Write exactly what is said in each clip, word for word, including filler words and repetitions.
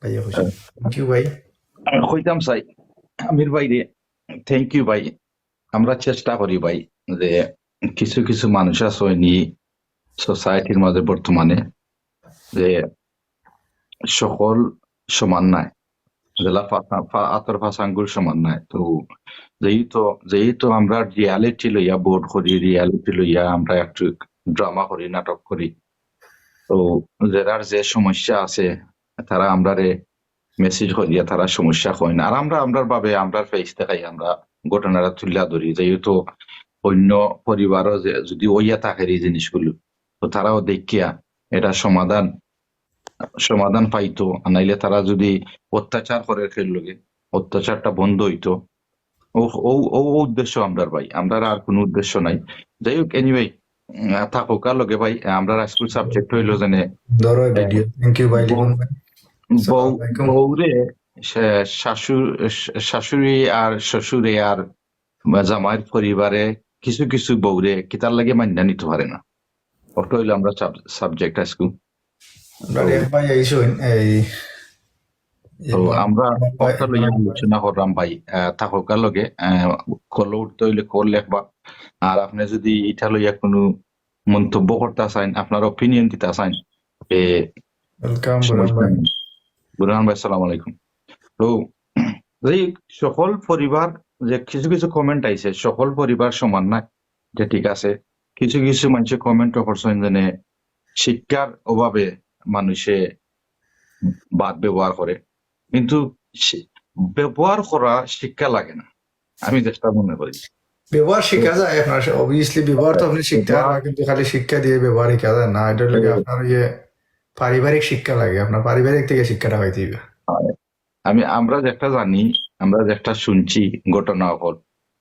ভাইয়ে কইছইন। Thank you ভাই। কইতাম চাই, আমির ভাইরে, thank you ভাই। আমরা চেষ্টা করি ভাই, যে কিছু কিছু মানুষ আছে নি সোসাইটির মাঝে বর্তমানে, যে সকল সমান নায়, যেলা ফাঁসা-, ফা-, আতর ফাঁসা আঙ্গুর সমান নায়। তো যেহেতু, যেহেতু আমরা রিয়ালিটি লইয়া বোর্ড করি, রিয়ালিটি লইয়া আমরা একটু ড্রামা করি, নাটক করি, তো যেরার যে সমস্যা আছে, তারা আমরারে মেসেজ করিয়া তারা সমস্যা কইন। আর আমরা আমরার ভাবে আমরার ফেস দেখাই, আমরা ঘটনাটা তুলিয়া ধরি। যেহেতু অন্য পরিবারও যে যদি অইয়া থাকে এই জিনিসগুলো, তো তারাও দেখিয়া এটা সমাধান, সমাধান পাইতো। আর নাইলে তারা যদি অত্যাচার করে কেউর লগে, অত্যাচারটা বন্ধ হইতো। ও, ও, ও, ও উদ্দেশ্য আমরার ভাই, আমরার আর কোনো উদ্দেশ্য নাই। যাই হোক, এনিওয়ে, থাকুক আর লগে ভাই, আমরার আজকুর সাবজেক্ট হইলো যেনে ধরো ভিডিও। Thank you ভাই, লিমন ভাই। বউ, আসসালামু আলাইকুম। বউরে শা-, শাশু-, শা-, শাশুড়ি আর শ্বশুরে আর জামাইর পরিবারে কিছু কিছু বউরে কিতার লাগি মাইন্না নিতে পারে না, ওটা হইলো আমরা সাব-, সাবজেক্ট আজকু। আমরা এক ভাই আইসইন, এই তো আমরা ভাই, কথা লইয়া আলোচনা করলাম ভাই, আহ, থাকুক আর লগে, আহ, কল উঠতে হইলে কল লেখবা। আর আপনি যদি এটা লইয়া কোনো মন্তব্য করতে চান, আপনার ওপিনিয়ন দিতে চান, এ, ওয়েলকাম সমস্যা বুরহান ভাই। নেই। বুরহান ভাই, আসসালামু আলাইকুম। তো এই সকল পরিবার, যে কিছু কিছু কমেন্ট আইছে, সকল পরিবার সমান না, যে ঠিক আছে, কিছু কিছু মানুষে কমেন্টও করছেন যে শিক্ষার অভাবে মানুষে বাদ ব্যবহার করে, কিন্তু শি-, ব্যবহার করা শিক্ষা লাগে না, আমি যেটা মনে করি। ব্যবহার শিখা যায় আপনার, অবভিয়াসলি ব্যবহার তো আপনি শিখতে ব্যবহার- পারবেন, কিন্তু খালি শিক্ষা দিয়ে ব্যবহার শিখা যায় না। এটা লাগে হুম। আপনার ইয়ে পারিবারিক শিক্ষা লাগে, আপনার পারিবারিক থেকে শিক্ষাটা পাইতে হইবে। আমি, আমরা যেটা জানি, আমরা যেটা শুনছি ঘটনা অকল,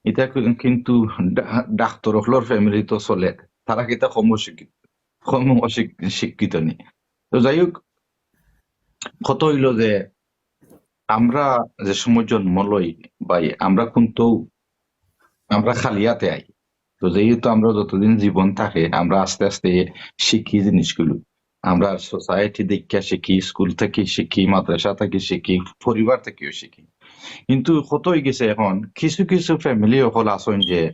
এটা কি-, কিন্তু ডা-, ডাক্তার অকলর ফ্যামিলি তো চলে, তারা কিতা কম শিক্ষিত, কম অশিক-, শিক্ষিত নি। তো যাই হোক, কত হইলো যে আমরা যে সময় জন্ম লই ভাই, আমরা কিন্তু, আমরা খালি হাতে আই। তো যেহেতু আমরা যতদিন জীবন থাকে, আমরা আস্তে আস্তে শিখি জিনিসগুলো। আমরা সোসাইটি দেখিয়া শিখি, স্কুল থাকি শিখি, মাদ্রাসা থাকি শিখি, পরিবার থাকিও শিখি। কিন্তু কত হয়ে গেছে এখন, কিছু কিছু ফ্যামিলি অকল আছইন যে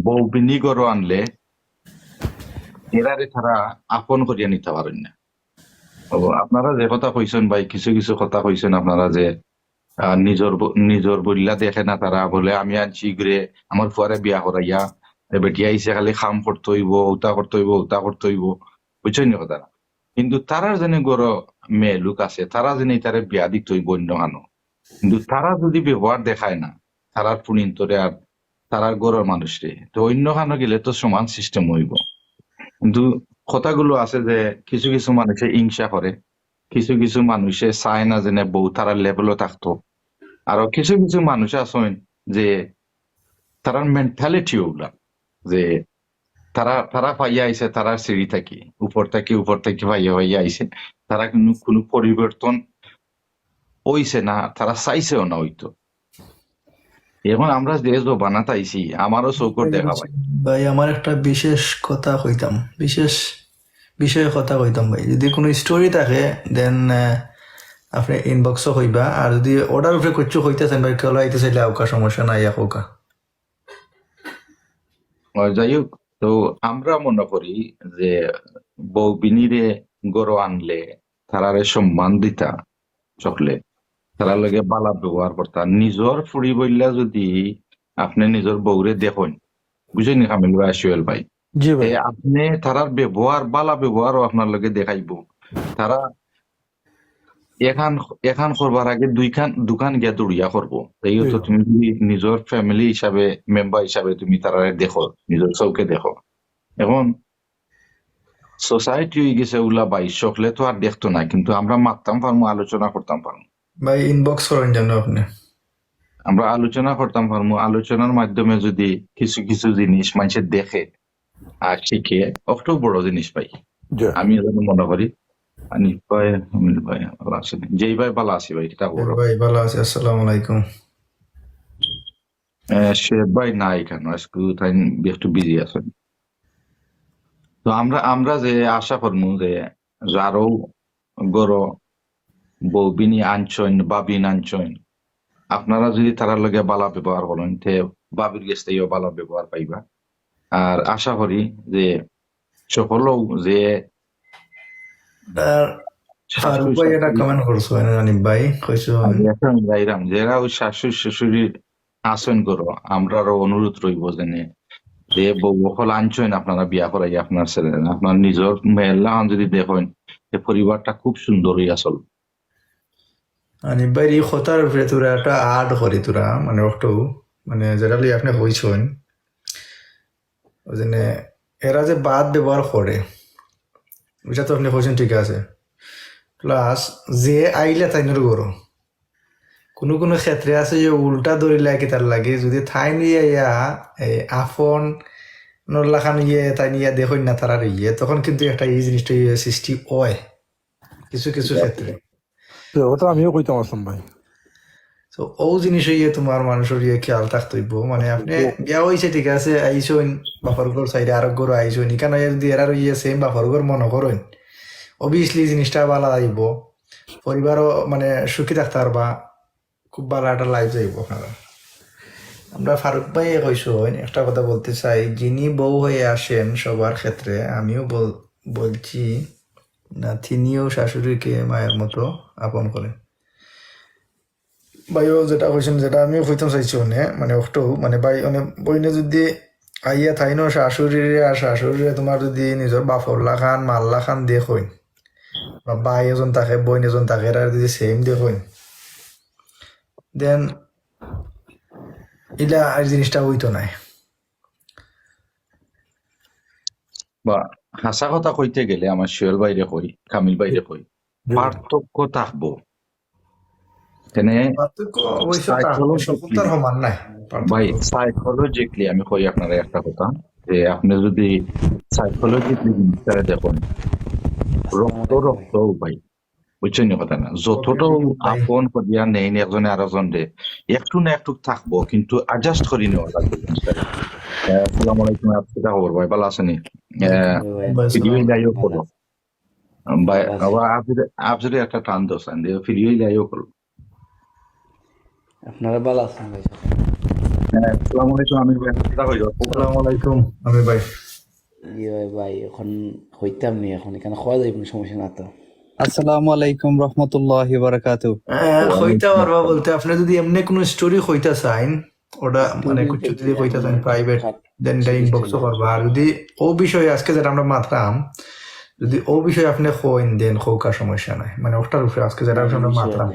বউ বিনি ঘরো আনলে এরারে তারা আপন করিয়া নিতে পারেন না। ও, আপনারা যে কথা কইছেন ভাই, কিছু কিছু কথা কইছেন আপনারা যে, আহ, নিজর ব-, নিজর বইল্লা দেখে না তারা, বলে আমি আনছি ঘরে, আমার ফুয়ারে বিয়া করাইয়া, এ বেটি আইছে, খালি কাম করতে হইব, উতা করতে হইব, উতা করতে হইব, বুঝছেন নি কথা? কিন্তু তারার যেনে ঘরো মেয়ে লোক আছে, তারা যেনে তারে বিয়া দিতে হইব অন্য কানো। কিন্তু তারা যদি ব্যবহার দেখায় না, তারার পুনিন্তরে আর তারার ঘরর মানুষরে, তো অন্য কানো গেলে তো সমান সিস্টেম হইব। কিন্তু কথাগুলো আছে যে কিছু কিছু মানুষে হিংসা করে, কিছু কিছু মানুষে চায় না যেনে বউ তারার লেভেলও থাকতো। আরো কিছু কিছু মানুষ আছইন যে তারার মেন্টালিটি ওগুলা, যে তারা, তারা পাইয়া আইছে, তারার সিঁড়ি থাকি, উপর থাকি, উপর থাকি পাইয়া, পাইয়া আইছে, তারা কিন্তু কোনো পরিবর্তন হইছে না, তারা চাইছেও না হইতো। এখন আমরা যে জমানাত আইছি, আমারও চৌকর দেখা ভাই। ভাই, আমার একটা বিশেষ কথা কইতাম, বিশেষ বিষয়ে কথা কইতাম ভাই। যদি কোনো স্টোরি থাকে, দেন আপনি ইনবক্সও কইবা, আর যদি অর্ডার উপরে কিছু কইতে চান ভাই, কেউ আইতে চাইলে আউকা, সমস্যা নাই, আউকা। আর যাই হোক, তো আমরা মনে করি যে বউ বিনিরে ঘরো আনলে তারারে সম্মান দিতা সকলে, তারার লগে বালা ব্যবহার করতা। নিজর ফুড়ি বইল্লা যদি আপনি নিজর বউরে দেখইন, বুঝইন নি কামিল ভাই, সোহেল ভাই, জি ভাই। তে আপনি তারার ব্যবহার, বালা ব্যবহারও আপনার লগে দেখাইবো। তারা এখান, এখান করবার আগে দুইখান, দুকান গিয়া দৌড়িয়া করবো। এই তো জি। তুমি যদি নিজর ফ্যামিলি হিসাবে, মেম্বার হিসাবে তুমি তারারে দেখো, নিজর চৌকে দেখো। এখন সোসাইটি হয়ে গেছে ওগুলা ভাই, সকলে তো আর দেখতো না, কিন্তু আমরা মাততাম পারমু, আলোচনা করতাম পারমু। ভাই, ইনবক্স করেন যেন আপনি। আমরা আলোচনা করতাম পারমু, আলোচনার মাধ্যমে যদি কিছু কিছু জিনিস মানুষে দেখে আর শিখে, অতটাও বড় জিনিস ভাই, জি। আমি এজন্য মনে করি। আনিফ ভাই, আমির ভাই, ভালো আছেন? যেই ভাই ভালো আছি ভাই, এটা বড়। ভাই, ভালো আছি, আসসালামু আলাইকুম। আহ, সে ভাই নাই কেন, আজকে তাই একটু বিজি আছেন। তো আমরা, আমরা যে আশা করমু যে যারও ঘরো বউবিনি আনছইন, বাবিন আনছইন, আপনারা যুদি তারার লগে বালা ব্যবহার করইন, তে বাবির গেছ থাকিও বালা ব্যবহার পাইবা। আর আশা করি যে সকলেও যে আর ফারুক ভাই একটা কমেন্ট করছো, মানে, হানিফ ভাই কইছো, আমি এখন যাইরাম, যারা ওই শাশুড়ি শ্বশুরি আছইন করো, আমরারও অনুরোধ রইব যেন যে বউ অকল আনছইন আপনারা বিয়া করাই আপনার ছেলে, আপনার নিজর মেয়ের লাখান যুদি দেখইন, তে পরিবারটা খুব সুন্দরই আসল। হানিফ ভাইর ই কথার উপরে তোরা একটা আড করি তোরা, মানে, একটু, মানে, যেটা লই আপনে কইছইন, ওই জন্য এরা যে বাদ ব্যবহার করে, ওইটা তো আপনে কইছইন ঠিক আছে, প্লাস যে আইলা তাইনর ঘরো, কুনু কুনু ক্ষেত্রে আছে যে উল্টা ধরিলা কিতার লাগি, যুদি তাইন ইয়া ইয়া, এই আফন নল্লাখান ইয়ে তাইন ইয়া দেখইন না তারার ইয়ে, তখন কিন্তু একটা এই জিনিসটা ইয়ে সৃষ্টি অয় কিছু কিছু ক্ষেত্রে। তো ওটা আমিও কইতাম আসলাম ভাই। তো ও জিনিস ইয়ে তোমার মানুষর ইয়ে খেয়াল থাকতে হইব, মানে, আপনে বিয়া হইছে, ঠিক আছে, আইছইন বাপর ঘর সাইডে আরক ঘর আইছইন, এখানে যদি এরার ইয়ে সেম বাপর ঘর মনে করইন, অবভিয়াসলি জিনিসটা ভালা যাইব, পরিবারও, মানে, সুখী থাকতে পারবা, খুব ভালা একটা লাইফ যাইব আপনারা। আমরা ফারুক ভাই কইছইন, একটা কথা বলতে চাই, যিনি বউ হয়ে আসেন সবার ক্ষেত্রে, আমিও বল-, বলছি না, তিনিও শাশুড়িকে মায়ের মতো আপন করেন। ভাইও যেটা কইছইন, যেটা আমিও কইতাম চাইছি, মানে, মানে, অকটু, মানে, ভাই, মানে, বইনে যদি আইয়া তাইনও শাশুড়িরে আর শাশুড়িরে তোমার যদি নিজর বাপর লাখান, মার লাখান দেখইন, বা ভাই এজন থাকে, বইন এজন থাকে, এরা যদি সেম দেখইন, দেন ইলা আর জিনিসটা হইতো নায়। বা হাছা কথা কইতে গেলে আমার সোহেল ভাইরে কই, কামিল ভাইরে কই, পার্থক্য থাকবো। কেনে পার্থক্য অবশ্য থাকবো, সকলতার সমান নায় পার্থক্য। ভাই, সাইকোলজিক্যালি আমি কই আপনারে একটা কথা, যে আপনে যদি সাইকোলজিক্যালি জিনিসটা দেখইন, রক্ত রক্ত ভাই, বুঝছইন নি কথা না? যতটাও আপন করিয়া নেইন একজনে আরকজনরে, একটু না একটু থাকবো, কিন্তু অ্যাডজাস্ট করি নেওয়া লাগবো জিনিসটা। আহ, আসসালামু আলাইকুম, আপনি কিতা খবর ভাই, ভালা আছইন নি? আহ, ভিডিও ইলাইও করো। ভাই, আবার আপনি, আপনি একটা টান দোষ আন দিয়ে ভিডিও ইলাইও করো। আপনারা ভালা আছইন ভাই? হ্যাঁ, আসসালামু আলাইকুম আমির ভাই, কিতা কইরা? আসসালামু আলাইকুম আমির ভাই। জি ভাই, ভাই, এখন কইতাম নি, এখন এখানে কওয়া যাইব না, সমস্যা না তো? আসসালামু আলাইকুম রহমতুল্লাহি ওয়া বারাকাতুহু। হ্যাঁ, কইতা পারবা বলতে, আপনে যদি এমনে কুনু স্টোরি কইতা চাইন, ওটা মানে কুচ্ছু যদি কইতা চাইন প্রাইভেট, দেন এটা ইনবক্সও করবা। আর যদি ও বিষয়ে আজকে যেটা আমরা মাতরাম, যদি ও বিষয়ে আপনে কইন, দেন কউক্কা, সমস্যা নাই। মানে ওটার উপরে আজকে যেটা আমরা মাতরাম।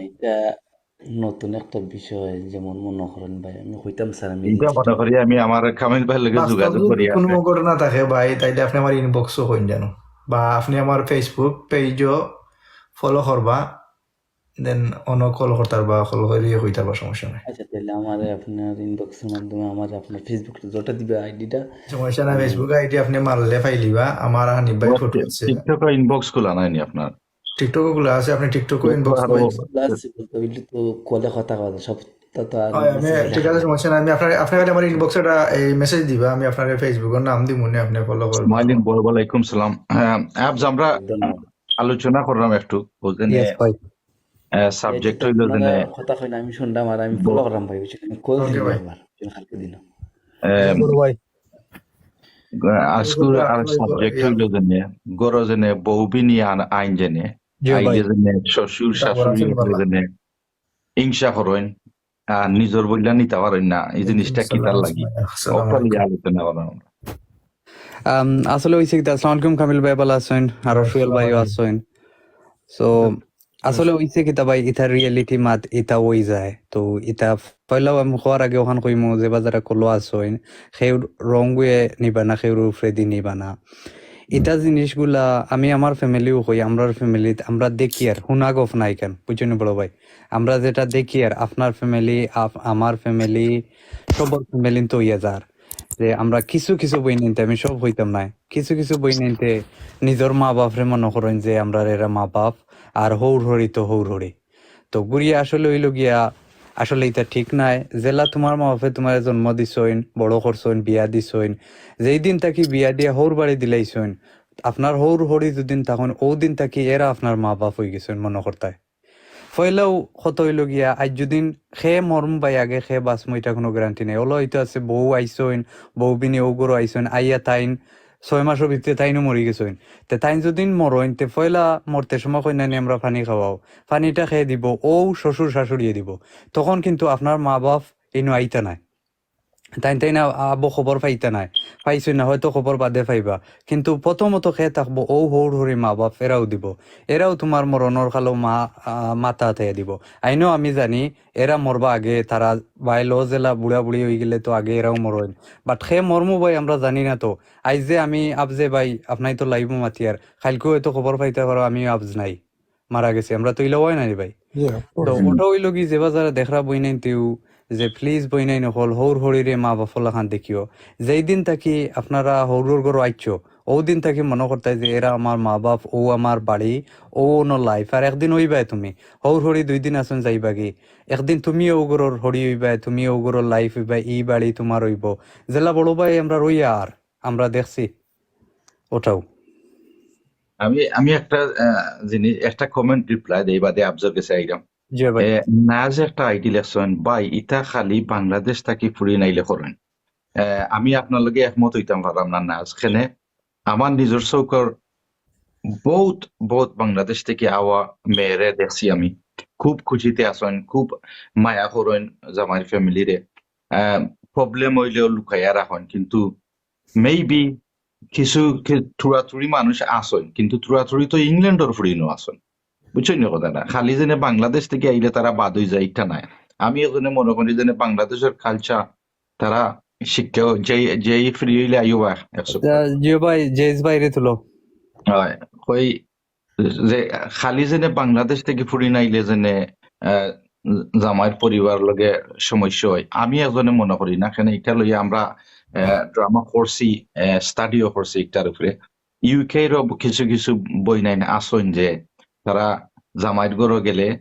নতুন একটা বিষয়, যেমন মনে করেন ভাই, আমি কইতাম স্যার, আমি এটা মনে করি আমি আমার কামিল ভাইর লগে যোগাযোগ করি। কোনো ঘটনা থাকে ভাই, তাইলে আপনে আমার ইনবক্সও কইন জানো, বা আপনে আমার Facebook পেজও ফলো করবা, দেন অনো কল করতার বা কল করিয়ে কইতার বা সমস্যা নাই। আচ্ছা, তাইলে আমারে আপনার ইনবক্সের মাধ্যমে আমারে আপনার Facebook যেটা দিবা আইডিটা। সমস্যা নাই, Facebook আইডি আপনে মারলে পাইলিবা, আমার হানিফ ভাই ফটো আছে। TikTok-ও ইনবক্স খোলা নাইনি আপনার? TikTok-ও খোলা আছে, আপনে TikTok-ও ইনবক্স খোলা আছে বলতে অইলে তো কলে কথা কওয়া যায়, সব তা তো আর হয়, আমি, ঠিক আছে, সমস্যা নাই। আমি আপনার, আপনে খালি আমার ইনবক্সে একটা এই মেসেজ দিবা, আমি আপনার Facebook-র নাম দিমু নে, আপনে ফলো করবা। স্মাইলিং বয়, ওয়ালাইকুম সালাম। হ্যাঁ, অ্যাপস আমরা আলোচনা করলাম একটু, বুঝলেন? Yes ভাই। আহ, সাবজেক্ট হইলো যে নে- কথা কইলে আমি শুনলাম আর আমি ফলো করলাম ভাই, বুঝছেন? আমি কল দিলাম ভাই। আজকুর আর সাবজেক্ট হইলো যে নে, গরো যে নে, বউ বিনি আন-, আইন যে নে, জি ভাই। আইলে যে নে, শ্বশুর, শাশুড়ি হইলে যে নে, হিংসা করইন, আর নিজর বইলা নিতা পারইন না, এই জিনিসটা কিতার লাগি? ওয়ালাইকুম আসসালাম। ওটা লইয়া আলোচনা করলাম আমরা। আম, আসলে হইছে কিতা, আসসালামু আলাইকুম কামিল ভাই, ভালা আছইন? আর সোহেল ভাইও আছইন। So, আসলে হইছে কিতা ভাই, ইতা রিয়েলিটি মাত, ইতা অই যায়। তো ইতা পয়লাও আমি কওয়ার আগে ওখান কইমু যে বা যারা কলো আছইন, কেউ রং ওয়ে নিবা না, কেউর উপরেদি নিবা না। ইতা জিনিসগুলা আমি আমার ফ্যামিলিও কই, আমরার ফ্যামিলিত আমরা দেখিয়ার, হুনা গফ নাই কেন, বুঝছইন নি বড় ভাই? আমরা যেটা দেখিয়ার, আপনার ফ্যামিলি, আপ-, আমার ফ্যামিলি, সবর ফ্যামিলি তো ইয়া যার। যে আমরা কিছু কিছু বইনাইন্তে, আমি সব কইতাম নায়, কিছু কিছু বইনাইন্তে নিজর মা বাপরে মনো করইন যে আমরার এরা মা বাপ, আর হউর হড়ি তো হউর হড়ি। তো ঘুরিয়া আসলে অইলো গিয়া, আসলে ইতা ঠিক নায়। যেলা তুমার মা বাপে তুমারে জন্ম দিছইন, বড় করছইন, বিয়া দিছইন, যেই দিন থাকি বিয়া দিয়া হউর বাড়ি দিলাইছইন, আপনার হউর হড়ি যেদিন থাকইন, অউ দিন থাকি এরা আপনার মা বাপ অইগেছইন মনো করতায়। পয়লাউ কথা অইলো গিয়া, আইজ যুদিন হে মরমু বাই আগে হে বাঁচমু, ইটা কুনু guarantee নাই। অলা অইতো আছে বউ আইছইন, বউ বিনি অউ ঘরো আইছইন, আইয়া তাইন ছয় মাসর ভিতরে তাইনও মরি গেছইন। তে তাইন যুদিন মরইন, তে পয়লা মরতে সময় কইন না নি আমরা পানি খাওয়াও, পানিটা হে দিবো, অউ শ্বশুর শাশুড়িয়ে দিবো। তখন কিন্তু আপনার মা বাপ ইনো আইতা নায়। তাইন তাইন আ-, আবো খবর পাইতা নায়, পাইছইন না, হয়তো খবর বাদে পাইবা, কিন্তু প্রথমত হে থাকবো, অউ হউর হড়ি মা বাপ এরাউ দিবো, এরাউ তুমার মরণর কালো মা-, আ, মাথা আতাইয়া দিবো। আইনো আমি জানি এরা মরবা আগে, তারা বাই ল জেলা বুড়া বুড়ি অইগেলে তো আগে এরাউ মরইন, but হে মরমু বাই আমরা জানি না তো। আইজ যে আমি আফজে বাই আপনাই তো live মাতিয়ার, কাইলকু হয়তো খবর পাইতা পারো আমি আফজ নাই, মারা গেছি, আমরা তো ইলা অয় না রে বাই। তো অটা অইলো গি যে বা যারা দেখরা বইনাইন তেউ যে please বইনাইন অকল হউর হড়িরে মা বাপর লাখান দেখিও। যেই দিন থাকি আপনারা হউরর ঘরো আইছো, অউ দিন থাকি মনো করতায় যে এরা আমার মা বাপ, অউ আমার বাড়ি, অউ অনো life। আর একদিন অইবায় তুমি, হউর হড়ি দুই দিন আছইন যাইবাগি, একদিন তুমি অউ ঘরর হড়ি অইবায়, তুমি অউ ঘরর life অইবায়, ই বাড়ি তুমার অইবো। যেলা বড় বাই আমরা রইয়া আর আমরা দেখছি অটাউ। আমি, আমি একটা, আহ, জিনিস, একটা comment reply দেই, বাদে আফজর গেছে আইরাম। জি ভাই। এ, নাজ একটা আইডি লেখছইন, "ভাই, ইতা খালি বাংলাদেশ থাকি ফুড়িন আইলে করইন।" এ, আমি আপনার লগে একমত অইতাম পারলাম না, নাজ। কেনে আমার নিজর চউখর বউত, বউত বাংলাদেশ থাকি আওয়া মেয়েরে দেখছি আমি। খুব খুশিতে আছইন, খুব মায়া করইন জামাইর family রে। আহ, problem অইলেও লুকাইয়া রাখইন, কিন্তু maybe কিছু কি-, থুড়াথুড়ি মানুষ আছইন, কিন্তু থুড়াথুড়ি তো ইংল্যান্ডর ফুড়িনও আছইন। বুঝছইন নি কথাটা? খালি যেনে বাংলাদেশ থাকি আইলে তারা বাদ অইযায়, ইটা নায়। আমি এজন্য মনো করি যেনে বাংলাদেশর culture তারা শিক্ষা, যেই, যেই free অইলে আইও বা একশো। আহ, জিও ভাই, জেস ভাইরে তুলো। হয়, কই যে খালি যেনে বাংলাদেশ থাকি ফুড়িন আইলে যেনে, আহ, জামাইর পরিবার লগে সমস্যা অয়, আমি এজন্য মনো করি না। কেনে ইটা লইয়া আমরা, আহ, drama করছি, আহ, study ও করছি ইটার উপরে। UK রও কিছু কিছু বইনাইন আছইন যে তারা জামাইর ঘরো গেলে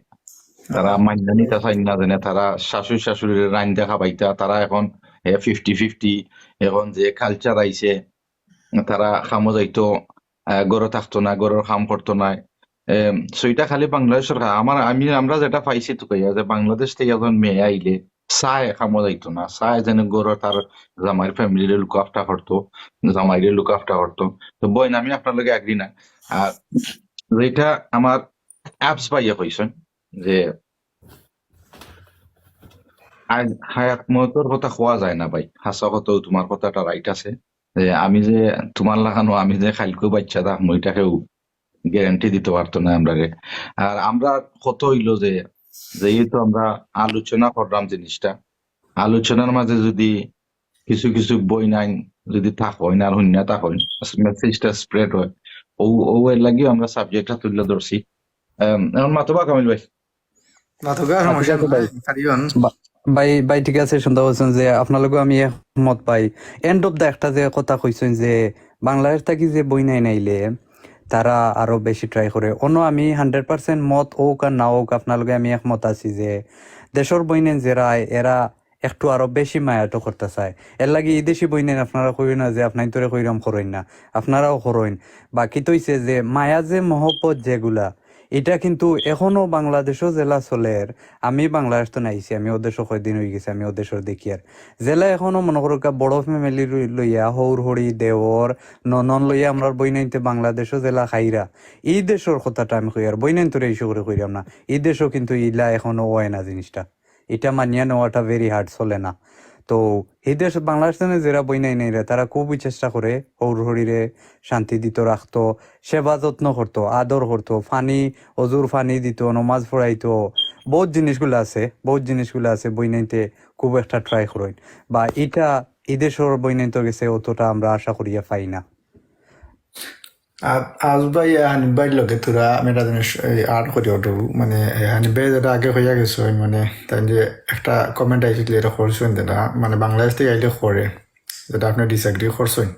তারা মাইন্না নিতা চাইন না, যেনে তারা শাশুড়ি শাশুড়িরে রাইন্দা খাবাইতা, তারা এখন, এ, fifty fifty, এখন যে culture আইছে, তারা কামো যাইতো, আহ, ঘরো থাকতো না, ঘরর কাম করতো না। এম, so ইটা খালি বাংলাদেশর কা-, আমার, আমি, আমরা যেটা পাইছি তো কইয়া যে বাংলাদেশ থাকি একজন মেয়ে আইলে চায় কামো যাইতো না, চায় যেন ঘরো তার জামাইর family রে look after করতো, জামাইরে look after করতো। তো বইন, আমি আপনার লগে agree না। আর যেটা আমার আফজ ভাইয়ে কইছইন যে আই-, হায়াত মউতর কথা কওয়া যায় না ভাই, হাছা কথা, তুমার কথাটা right আছে। যে আমি যে তুমার লাখানো, আমি যে কাইলকু বাইচ্চা থাকমু, ইটা কেউ guarantee দিতো পারতো না আমরারে। আর আমরা কথা অইলো যে, যেহেতু আমরা আলোচনা করলাম জিনিসটা, আলোচনার মাঝে যদি কিছু কিছু বইনাইন যদি থাকইন আর হুনিয়া থাকইন, message টা spread অয়, অউ, অউ এর লাগিও আমরা subject টা তুলিয়া ধরছি। আম, এখন মাতবা কামিল ভাই। মাতবা, আচ্ছা, সমস্যা আচ্ছা, নাই, ভাই। Carry on। বা-, ভাই, ভাই, ঠিক আছে, শুনতে পাচ্ছেন যে আপনার লগে আমি একমত ভাই। End of the একটা যে কথা কইছইন যে বাংলাদেশ থাকি যে বইনাইন আইলে তারা আরো বেশি try করে। অনো আমি hundred percent মত অউক আর না অউক, আপনার লগে আমি একমত আছি যে দেশর বইনাইন যেরা আয়, এরা একটু আরো বেশি মায়াটো করতা চায়। এর লাগি ই দেশি বইনাইন আপনারা কইও না যে আপনাইন্তরে কইরাম করইন না, আপনারাও করইন। বাকি তো অইছে যে মায়া যে মহব্বত যেগুলা, ইটা কিন্তু এখনো বাংলাদেশো যেলা চলের। আমি বাংলাদেশ তো নাইছি, আমি অউ দেশো কয়দিন অইগেছে, আমি অউ দেশর দেখিয়ার। যেলা এখনো মনো করউক্কা বড় family লই-, লইয়া, হউর হড়ি, দেওর, ননন লইয়া আমরার বইনাইন্তে বাংলাদেশো যেলা খাইরা, ই দেশর কথাটা আমি কইয়ার, বইনাইন্তরে ইস্যু করি কইরাম না। ই দেশো কিন্তু ইলা এখনো অয় না জিনিসটা। ইটা মানিয়া নেওয়াটা very hard, চলে না। তো হি দেশ বাংলাদেশ থাকি যেরা বইনাইন আইরা, তারা খুবই চেষ্টা করে হউর হড়িরে শান্তি দিতো, রাখতো, সেবা যত্ন করতো, আদর করতো, পানি, অজুর পানি দিতো, নমাজ পড়াইতো, বউত জিনিসগুলা আছে, বউত জিনিসগুলা আছে বইনাইন্তে খুব একটা try করইন। বা ইটা ই দেশর বইনাইন্তর গেছে অতটা আমরা আশা করিয়া পাই না। আর আজ ভাই, হানিফ ভাইর লগে থুড়া আমি একটা জিনিস, এই, add করি ওঠো, মানে, এই, হানিফ ভাই যেটা আগে কইয়া গেছে, ওই, মানে, তাই যে একটা comment আইছিল, এটা করছেন যেটা, মানে, বাংলাদেশ থাকি আইলে করে, যেটা আপনি disagree করছেন।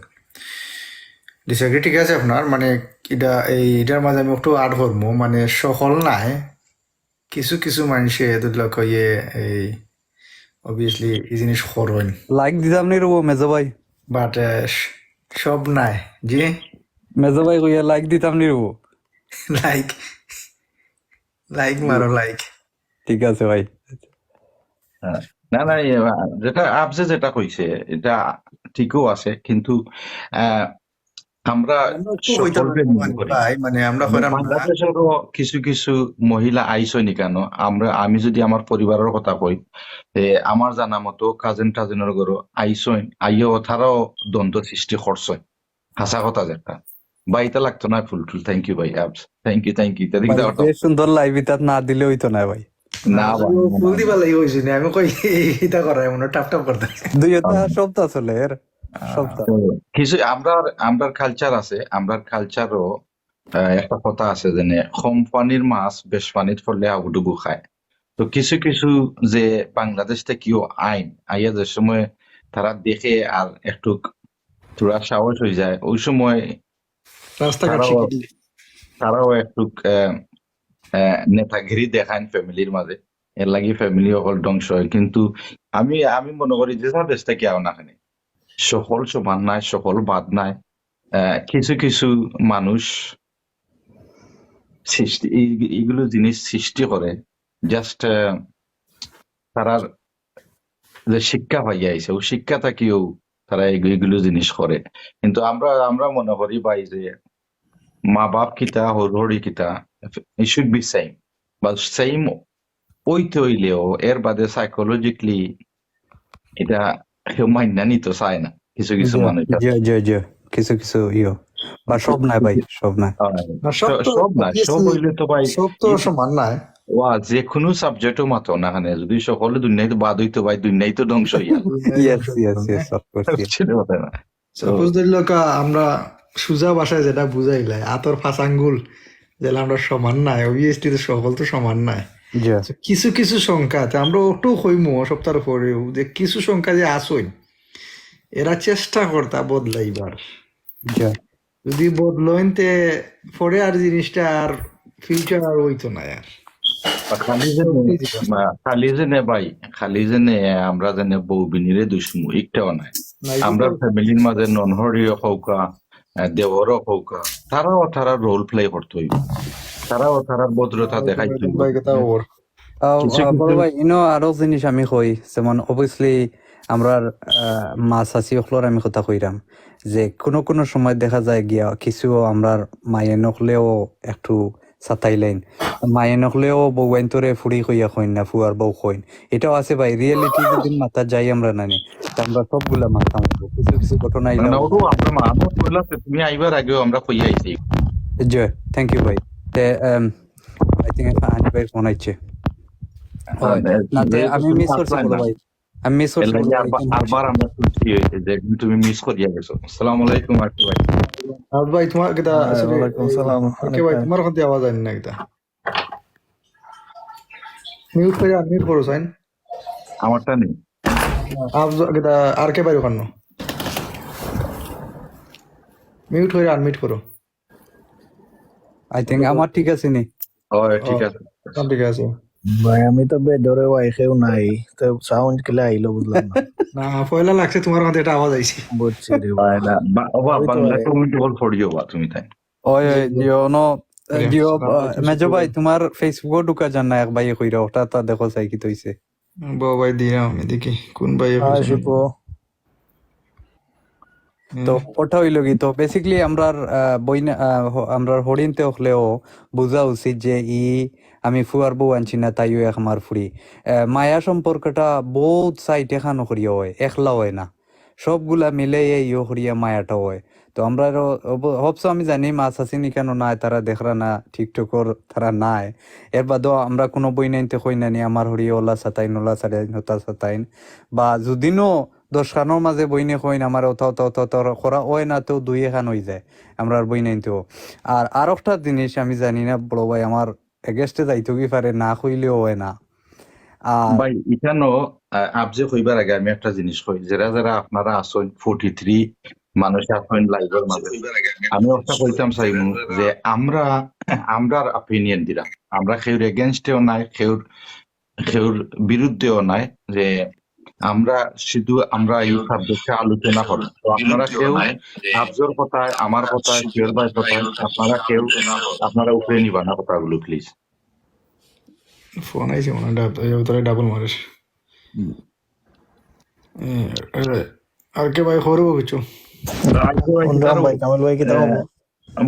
Disagree ঠিক আছে আপনার, মানে, এটা, এই, এটার মাঝে আমি একটু add করবো, মানে, সকল নাই, কিছু কিছু মানষে এদের লোক ইয়ে, এই, obviously, এই জিনিস করইন। Like দিতাম নি রবো, মেজো ভাই। But, আহ, স-, সব নাই, জি? মেজো ভাই কইয়া like দিতাম নি রবো। Like, লাইক মারো, লাইক। ঠিক আছে ভাই। হ্যাঁ। না না, এ, আহ, যেটা আপসে যেটা কইছে, এটা ঠিকও আছে, কিন্তু আহ, আমরা আমরা একটু কইতাম সকলকে না, মনে মানে, করি। ভাই, মানে, আমরা মানে, কইরাম না। বাংলাদেশেরও কিছু কিছু মহিলা আইসইন কেন, আমরা, আমি যদি আমার পরিবারের কথা কই, এ, আমার জানা মতো কাজিন টাজিনের ঘরও আইসইন, আইও তারাও দ্বন্দ্ব সৃষ্টি করছইন। হাসা কথা যেটা। ভাই, এটা লাগতো না, ফুল টুল। Thank you ভাই, আপস। Thank you, thank you। এটা দিক ভাই, দেওয়াটা। বেশ সুন্দর লাইভ, ইতাত না দিলে হইতো না ভাই। না, আমি ভাই, ও না, ফুল না, দিবা না। লাগি কইছি না, আমি কই এটা করে এমন টাপ টাপ করতে। দুইটা হ্যাঁ। সবটা চলে এর, সবটা। তো কিছু আমরা, আমরার কালচার আছে, আমরার কালচারও একটা কথা আছে যে, "কম পানির মাছ বেশ পানিত পড়লে হাবুডুবু খায়।" তো কিছু কিছু যে বাংলাদেশ থাকিও আইন আইয়া যে সময় তারা দেখে আর একটু থোড়া সাহস হয়ে যায়, ওই সময় রাস্তাঘাট তারাও, শিখে দিলে। তারাও একটু আহ, আহ, নেতাগিরি দেখাইন ফ্যামিলির মাঝে, এর লাগি ফ্যামিলি অকল ধ্বংস হয়। কিন্তু আমি, আমি মনে করি যে যা দেশ থাকি আও না কেনে, সকল সমান নাই, সকল বাদ নাই। আহ, কিছু কিছু মানুষ সৃষ্টি, এই, এইগুলো জিনিস সৃষ্টি করে, জাস্ট তারার যে শিক্ষা পাইয়া আইছে, ওই শিক্ষা থাকিও তারা এগু-, এগুলো জিনিস করে। কিন্তু আমরা, আমরা মনে করি ভাই যে মা বাপ কিতা, হরহরি কিতা, it should be same, বা সেম হইতে হইলেও এর বাদে সাইকোলজিক্যালি এটা কেউ মাইন্না নিতে চায় না কিছু কিছু জি, মানুষ আছে। জি, জি, জি। কিছু কিছু ইয়ো। বা সব নাই ভাই, সব নাই। হ্যাঁ, না, সব স-, তো সব নাই, সব obviously হইলে তো ভাই, সব তো এই সমান নাই। ওয়া, যে কোনো সাবজেক্টও মাতো না কেনে, যদি সকলে দুনিয়াইতে বাদ হইতো ভাই, দুনিয়াই তো ধ্বংস হইয়া। Yes, yes, yes, of course. বুঝছি রে কথা না। তো সাপোজ ধরি লোক আমরা সুজা ভাষায় যেটা বুঝাইলাই, আতর পাঁচ আঙ্গুল, যেটা আমরা সমান নাই, অবভিয়াসলি তো সকল তো সমান নাই। জি, তো কিছু কিছু সংখ্যাতে আমরা ওটাও কইমু সপ্তাহের পরেও যে কিছু সংখ্যা যে আসইন, এরা চেষ্টা করতা বদলাইবার। জি। যদি বদলইন তে পরে আর জিনিসটা আর ফিউচার আর হইতো না আর। খালি জেনে, খালি জেনে ভাই, খালি জেনে আমরা জেনে বউ বিনিরে দুশ্মু, একটাও নাই। না, এটা আমরা তো ফ্যামিলির মাঝে ননহরিও হউকা, আহ, দেওরও হউকা, তারাও তারা রোল প্লে করতে হইব, তারাও তারা ভদ্রতা হ্যাঁ, দেখাইতে এটা হইব। ভাই কথা ওর। আহ, কিছু আহ, বড় কিছু ভাই, ইনো আরো জিনিস আমি কই, যেমন অবভিয়াসলি আমরা, আহ, মা চাচি অকলর আমি কথা কইরাম যে কোনো কোনো সময় দেখা যায় গিয়া কিছু আমরার মায়ে নকলেও একটু সাতাইলাইন, মায়ে নকলেও বউয়াইন্তরে ফুড়ি কইয়া কইন না, ফুয়ার বউ কইন, এটাও আছে ভাই। রিয়েলিটি যদি মাতা যাই আমরা নানি, তা আমরা সবগুলা মাথা মারবো। কিছু কিছু ঘটনা না, না, এটাও ওটাও আমরা মা, আমার কইলা তো তুমি আইবার আগেও আমরা কইয়া আইছি। জি, থ্যাংক ইউ ভাই। তে, আই থিংক হানি ভাই ফোন আইছে। হয়। না, তে আমি মিস করছি বড় ভাই। আমি মিস করছি বড় ভাই। আরবার আমরা শুনছি যে তুমি মিস করিয়া গেছো। আসসালামু আলাইকুম আরকে ভাই। আর ভাই, তোমার কিতা, আসলে, ওয়ালাইকুম সালাম। আরকে ভাই, তোমার কথা আওয়াজ আইন না কিতা? মিউট করে আনমিউট করো, সাইন। আমারটা নেই। আপ-, কিতা, আরকে ভাই ওখানে। মিউট করে আনমিউট করো। আই থিংক আমার ঠিক আছে নি? হয়, ঠিক আছে। এখন ঠিক আছে। ভাই, আমি তো বেডরে ওয়াই কেউ নাই, তো সাউন্ড কিলা আইলো বুঝলাম না। না, পয়লা লাগছে তোমার মধ্যে একটা আওয়াজ আইছে। বুঝছি রে ভাই। না, বা-, ওবা, ওই তো বাংলা ভাই। কমেন্ট বল পড়িও বা তুমি তাই। ওই, ওই, জি, জি। জিও, নো, জি, জিও, সালাম আলাইকুম, মেজো ভাই, শুক্রিয়া। তোমার Facebook-ও ঢুকা যার না, এক ভাইয়ে কইরা, ওটা তা দেখো চাই কি তৈছে। বা ভাই, দিলাম এদিকে। কোন ভাইয়ে হাই, কইছেন? শুভ। তো ওটা হইল কি, তো basically আমরার, আহ, বইন, আহ, হ-, আমরার হরিণতে হকলেও বুঝা উচিত যে ই আমি ফুয়ার বউ আনছি না, তাইও এক আমার ফুড়ি। আহ, মায়া সম্পর্কটা বহুত সাইড এখানো করিয়া হয়, একলা হয় না, সবগুলা মিলে এই ইয়ে করিয়া মায়াটা হয়। তো আমরা হবস আমি জানি মা চাচি নিকানো নাই, তারা দেখরা না, টিকটকর তারা নাই। এর বাদেও আমরা কোনো বইনাইনতে কই নানি আমার হরিয়ে ওলা সাতাইন, ওলা সাতাইন, হতা সাতাইন, বা যদিনও দশ খানোর মাঝে বইনে কইন আমার ওটা, ওটা, ওটা, ওটা করা হয় না, তো দুই এখান হয়ে যায় আমরার বইনাইনতেও। আর, আর একটা জিনিস আমি জানি না বড় ভাই, আমার against-এ যাইতো কি পারে, না কইলেও হয় না। আর ভাই, এখানো, আহ, আপ যে কইবার আগে আমি একটা জিনিস কই, যারা যারা আপনারা আছেন, ফর্টি থ্রি মানুষ আছেন লাইভের মাঝে, আমি একটা কইতাম চাইমু যে আমরা, আমরার অপিনিয়ন দিলাম, আমরা কেউর against-এও নাই, কেউর কেউর বিরুদ্ধেও নাই, যে আমরা শুধু আমরা এই সাবজেক্টে আলোচনা করি। তো আপনারা কেউ আফজর কথায়, আমার কথায়, সুহেল ভাইর কথায়, আপনারা কেউ আপনারা উপরে নিবা না কথাগুলো, প্লিজ। ফোন আইছে মনে হয়, ডাব-, এই ভিতরে ডাবল মারিস। এ, এ, আর কে ভাই, খবর কিছু? অন্যরকম ভাই, কামাল ভাই, কিতা খবর?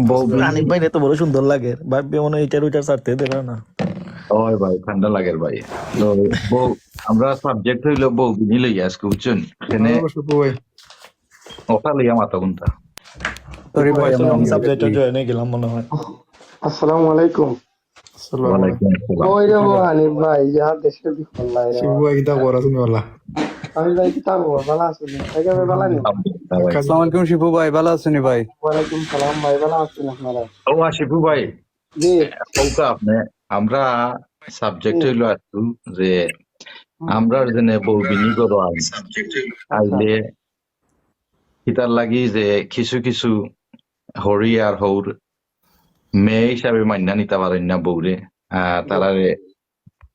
বউ বিনি। আনিক ভাই তো বড় সুন্দর লাগে, ভাবি মনে হয় ইটার উইটার ছাড়তে দেবে না। ওই ভাই, ঠান্ডা লাগে ভাই। তো বউ, আমরা সাবজেক্ট হইলো বউ বিনি লইয়া আজকে, বুঝছেন? এখানে অবশ্য বউ ভাই। ওটা লইয়া মাথা কোনটা? সরি ভাই, আমি সাবজেক্টে জয়েন হয়ে গেলাম মনে হয়। আসসালামু আলাইকুম। আসসালামু আলাইকুম। ওয়ালাইকুম আসসালাম। ওই রে, ও আনিক ভাই, যা দেশে দি ফোন লাই রে। শিবু ভাই, কিতা খবর আছনি বালা? আমি ভাই, কিতা খবর? বালা আছনি? ভাই, ভাই, বালা নি? আলহামদুলিল্লাহ ভাই। আসসালামু আলাইকুম শিবু ভাই, বালা আছনি ভাই? ওয়ালাইকুম সালাম ভাই, বালা আছনি আপনারা? ও, শিবু ভাই। জি। ওটা আপনি, আমরা সাবজেক্ট হুম। হইলো একটু যে হুম। আমরা জেনে বউ বিনি করো আইন। আচ্ছা। আইলে কিতার লাগি যে কিছু কিছু হড়ি আর হৌর মেয়ে হিসাবে মাইন্না নিতা পারইন না বউরে। আহ, জি। তারারে,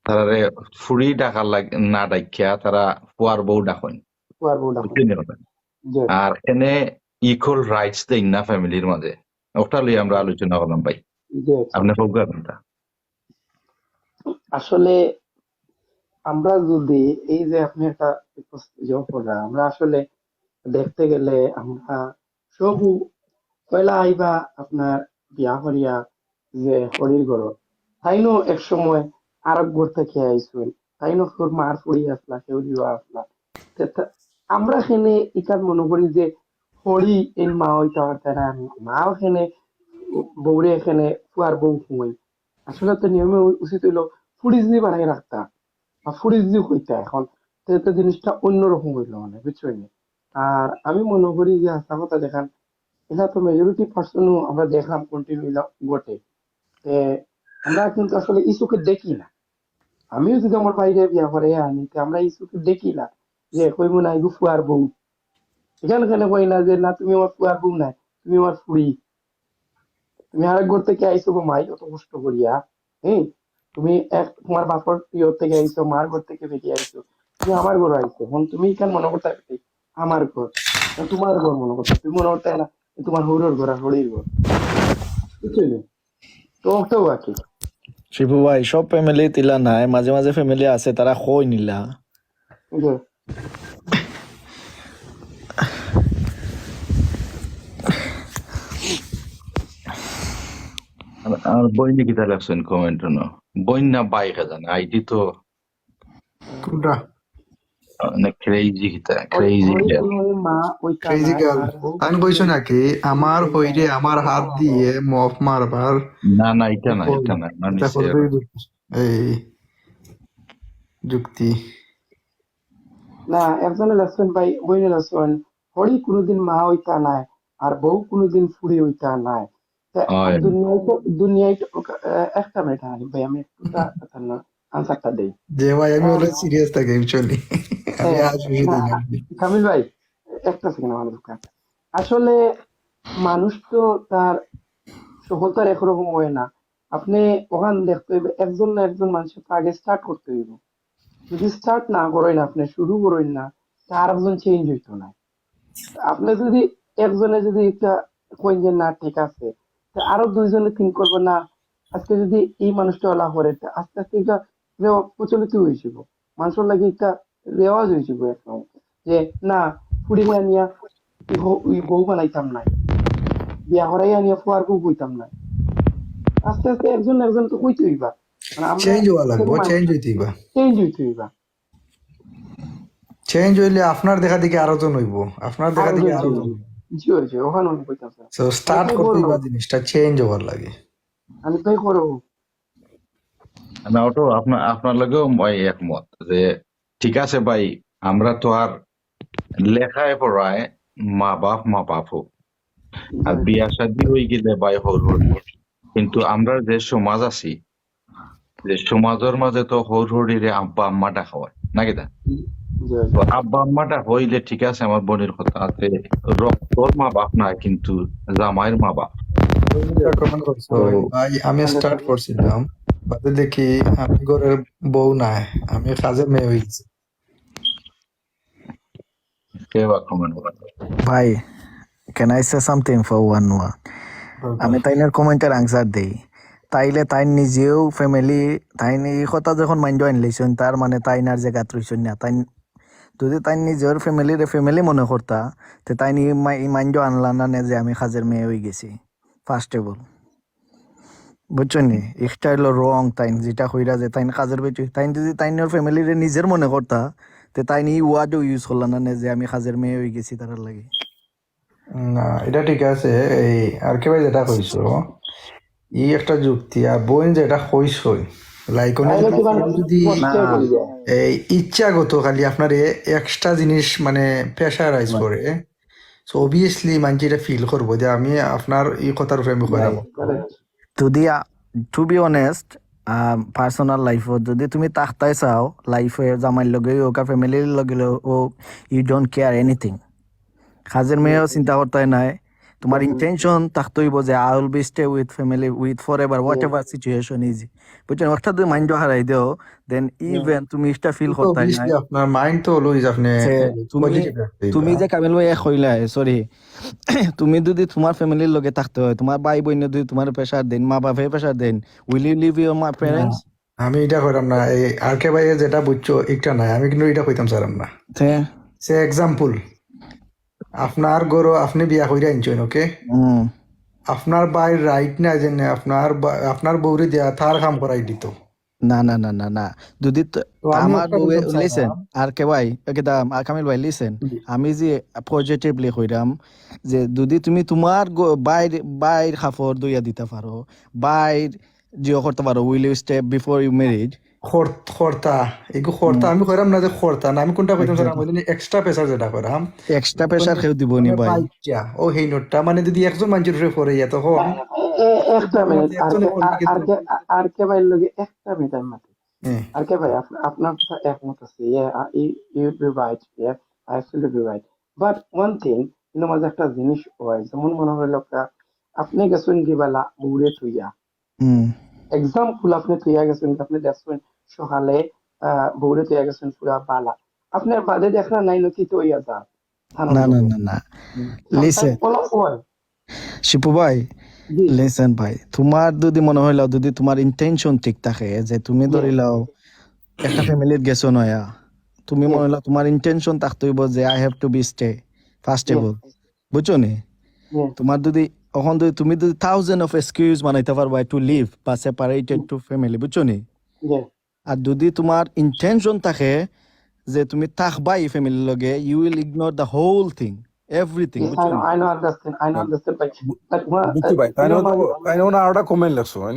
তারারে ফুড়ি ডাকার লাগ-, না ডাকিয়া তারা ফুয়ার বউ ডাকইন। ফুয়ার বউ ডাকইন। বুঝছেন নি কথা? জি। আর এনে ইকুয়াল রাইটস দেইন না ফ্যামিলির মাঝে। ওটা লইয়া আমরা আলোচনা করলাম ভাই। জি, আচ্ছা। আপনি হোক আপনারটা। আসলে আমরা যদি এই যে আপনি একটা ইয়ে কররা, আমরা আসলে দেখতে গেলে আমরা সবু পয়লা আইবা আপনার বিয়া করিয়া যে হড়ির ঘরো, তাইনও এক সময় আরক ঘর থাকি আইছইন, তাইনও কেউর মার ফুড়ি আছলা, কেউর ইয়া আছলা। তে তা-, আমরা কেনে ইখান মনে করি যে হড়ি এন মা অইতা পারতা না, মা কেনে বউরে কেনে ফুয়ার বউ হুঁই। আসলে তো নিয়মে উ-, উচিত হইলো ফুড়ি যদি বানাই রাখতা, বা ফুড়ি যদি হইতা এখন, তে তো জিনিসটা অন্যরকম হইলো মানে, বুঝছো নি? আর আমি মনে করি যে হাছা কথা দেখান, এটা তো মেজরিটি পার্সনও আমরা দেখলাম কন্টিনিউ ঘটে। তে আমরা কিন্তু আসলে ই চোখে দেখি না। আমিও যদি আমার ভাইরে বিয়া করে আনি, তে আমরা ই চোখে দেখি না যে কইমু না, "এগু ফুয়ার বউ।" এখানে কেনে কই না যে, "না, তুমি আমার ফুয়ার বউ নায়, তুমি আমার ফুড়ি।" তুমি আরক ঘর থাকি আইছো গো মাই, অত কষ্ট করিয়া, হ্যাঁ? তুমি এক, তোমার বাপর ইয়ে থাকি আইছো, মার ঘর থাকি বেরিয়া আইছো, তুমি আমার ঘরো আইছো। এখন তুমি ইখান মনে করতায় আমার ঘর, না তোমার ঘর মনে করতায়, তুমি মনে করতায় না তোমার হৌরর ঘর আর হড়ির ঘর, বুঝছো নি? তো ওটাও আর কি। শিবু ভাই, সব ফ্যামিলি তিলা নাই, মাঝে মাঝে ফ্যামিলি আছে, তারা কই নিলা। জি। আর, আর বইনে কিতা লেখছইন কমেন্ট না? বইন না ভাই কে জানে, আইডি তো কোনটা? মানে ক্রেজি কিতা, ওই, ক্রেজি ওই, গার্ল। ওই মা, ওই ক্রেজি কানা, গার্ল। আর ও আমি কইছো নাকি, আমার হইরে আমার হাত দিয়ে মফ মারবার? না, না, এটা না, এটা না, না, এটা নিচে করবে আরো। এই যুক্তি। না, একজনে লেখছইন ভাই, বইনে লেখছইন, হড়ি কোনোদিন মা হইতা নায়, আর বউ কোনোদিন ফুড়ি হইতা নায়। তে অয়। দুনিয়ায় তো, দুনিয়ায় তো, আহ, একটা মিনিট, হানিফ ভাই, আমি একটু তা-, তার না আনসারটা দেই। যে ভাই, আমি আহ, অনেক সিরিয়াস থাকি, actually। আমি হ্যাঁ, আজ বেশি না, দিন আপনি। কামিল ভাই, একটা সেকেন্ড আমার দরকার। আসলে মানুষ তো তার সকলতার একরকম হয় না। আপনি ওখান দেখতে হইবে, একজন না একজন মানুষের তো আগে স্টার্ট করতে হইব। যদি স্টার্ট না করেন, আপনি শুরু করেন না, তা আর একজন চেঞ্জ হইতো না। আপনি যদি একজনে যদি একটা কইন যে না ঠিক আছে, তা আরো দুইজনে থিঙ্ক করবো না, আজকে যদি এই মানুষটা ওলা করে, তা আস্তে আস্তে এটা রেওয়া-, প্রচলিত হয়ে যাব, মানুষের লাগে এটা রেওয়াজ হয়ে যাব এখন, যে না, ফুড়ি না নিয়া ই হ-, ই বউ বানাইতাম না, বিয়া করাইয়া নিয়া ফুয়ার বউ হইতাম না। আস্তে আস্তে একজন না একজন তো হইতে হইবা। মানে আমরা চেঞ্জ হওয়া লাগবো, মানে চেঞ্জ হইতে হইবা। চেঞ্জ হইতে হইবা। চেঞ্জ হইলে আপনার দেখা দেখি আরো জন হইব, আপনার দেখা আরো দেখি জন আরো হইব। জন হইব। জি, জি, ওখানে আমি কইতাম, স্যার। So, স্টার্ট এটাই করতে বললাম। হইবা জিনিসটা চেঞ্জ হওয়ার লাগে। আমি তাই করব। না, ওটা আপনার, আপনার লগেও আমি একমত যে ঠিক আছে ভাই, আমরা তো আর লেখায় পড়ায় মা বাপ, মা বাপ হোক, আর জি। বিয়া শাদী হয়ে গেলে ভাই হর হর। কিন্তু আমরা যে সমাজ আছি, যে সমাজের মাঝে তো হর হরিরে আব্বা আম্মা ডাকা হয়, নাকি দা? জি, জি। তো আব্বা আম্মা ডাকা হইলে ঠিক আছে, আমার বোনের কথা আছে, রক্তর মা বাপ না, কিন্তু জামাইর মা বাপ। কমেন্ট করছো, তো ভাই, আমি স্টার্ট করছিলাম, বাদে দেখি আমি ঘরের বউ নাই, আমি কাজের মেয়ে হয়ে গেছি। কে বা কমেন্ট করে? ভাই, can I say something for one hour? Okay. আমি তাইনের কমেন্টের আনসার দেই। তাইলে তাইন নিজেও ফ্যামিলি, তাইন ই কথা যখন মাইন্ডো আনলাইছইন, তার মানে তাইন আর জাগাত রইছইন না। তাইন যুদি তাইন নিজর ফ্যামিলিরে ফ্যামিলি মনে করতা, তে তাইন ই মা-, ই মাইন্ডো আনলা না নে যে আমি কাজের মেয়ে অইগেছি। First of all, বুঝছইন নি? ইটা অইলো wrong। তাইন যেটা কইরা যে তাইন কাজের বেটি, তাইন যুদি তাইনর ফ্যামিলিরে নিজর মনে করতা, তে তাইন ই ওয়ার্ডও ইউজ করলা না নে যে আমি কাজের মেয়ে অইগেছি তারার লাগি। না, এটা ঠিক আছে। এই আর কে ভাই যেটা কইছো, ই একটা যুক্তি। আর বোন যেটা কইছো, লাইক, অনেক যদি এই ইচ্ছাগত খালি আপনার এক্সট্রা জিনিস মানে প্রেশারাইজ করে, সো অবভিয়াসলি মানষে এটা ফিল করবো যে আমি আপনার এই কথার উপরে আমি কইলাম। যুদি, টু বি অনেস্ট, পার্সোনাল লাইফও যুদি তুমি থাকতায় চাও, লাইফে জামাইর লগে হোক আর ফ্যামিলির লগে হোক, you don't care anything। কাজের মেয়েও চিন্তা করতায় নায়। তোমার ইন্টেনশন থাকতে হইব যে I will be stay with family with forever, whatever situation is। বুঝছইন? একটা দুই মাইন্ডও হারাই দেও, দেন ইভেন তুমি এটা ফিল করতায় নায়। আপনার মাইন্ড তো অলওয়েজ আপনি তুমি যে কামিল ভাই কইলা, সরি, তুমি যদি তোমার ফ্যামিলির লগে থাকতে হয়, তোমার ভাই বোন যদি তোমার প্রেশার দেন, মা বাপে প্রেশার দেন, will you leave your parents? আমি এটা কইরাম না। এই আর কে ভাই যেটা বুঝছো, এটা নাই, আমি কিন্তু এটা কইতাম চাইরাম না। সে এক্সাম্পল, আপনার ঘরো আপনি বিয়া কইরা আনছইন, ওকে? আপনার ভাইর রাইট নাই যে নে আপনার বা-, আপনার বউরে দিয়া তার কাম করাই দিত। না, না, না, না, না। যদি তো আমার বউয়ে, লিসেন, আর কে ভাই, ওকে দা, আর কামিল ভাই, লিসেন, আমি যে পজিটিভলি কইরাম যে যদি তুমি তোমার গ-, ভাইর, ভাইর কাপড় ধুইয়া দিতা পারো, ভাইর জিও করতা পারো, will you stay before you married? খর-, খরতা, এগু খরতা, আমি কইরাম না যে খরতা না, আমি কোনটা কইতাম স্যার, আমি জানি এক্সট্রা প্রেশার যেটা কইরাম। এক্সট্রা প্রেশার কেউ দিব নি ভাই। বাচ্চা, ও হেই নোটটা, মানে যদি একজন মানুষের উপরে পড়ে যায় তখন এ-, এ-, একটা মিনিট, আর একজনে কে-, আর, আর কে, আর কে ভাইর লগে একটা মিনিট আমি মাতি। হ্যাঁ। আর কে ভাই, আপ-, আপনার কথা একমত আছে। Yeah, I, you, you be right. Yeah, I absolutely right. But one thing, কিন্তু মাঝে একটা জিনিস হয়, যেমন মনে হইল একটা, আপনি গেছেন কি বেলা বউরে থুইয়া, হুম। এক্সাম্পল, আপনি থুইয়া গেছেন, আপনি দেখছেন সকালে, আহ, বউরে থুইয়া গেছেন পুরা বালা। আপনার বাদে দেখরা নাই নাকি তো ইয়া যা। না, না, না, না। লিসেন। শিপু ভাই, জি। লিসেন ভাই, তোমার যদি মনে হইলো, যদি তোমার ইন্টেনশন ঠিক থাকে, যে তুমি ধরি লও, একটা ফ্যামিলির গেছো নয়া, তুমি মনে হইলো তোমার ইন্টেনশন থাকতে হইব যে I have to be stay, first of all। বুঝছো নি? তোমার যদি, অখন যদি তুমি যদি থাউজেন্ড অফ এক্সকিউজ বানাইতে পারবা to leave বা separated to family, বুঝছো নি? আর যদি তোমার ইন্টেনশন থাকে যে তুমি থাকবা এই ফ্যামিলির লগে, you will ignore the whole thing, everything, বুঝছো নি? I know, understand, I know, understand, ভাই। But what, বুঝছি ভাই, তাই না? তাই না, আরোটা কমেন্ট লেখছো, আহ,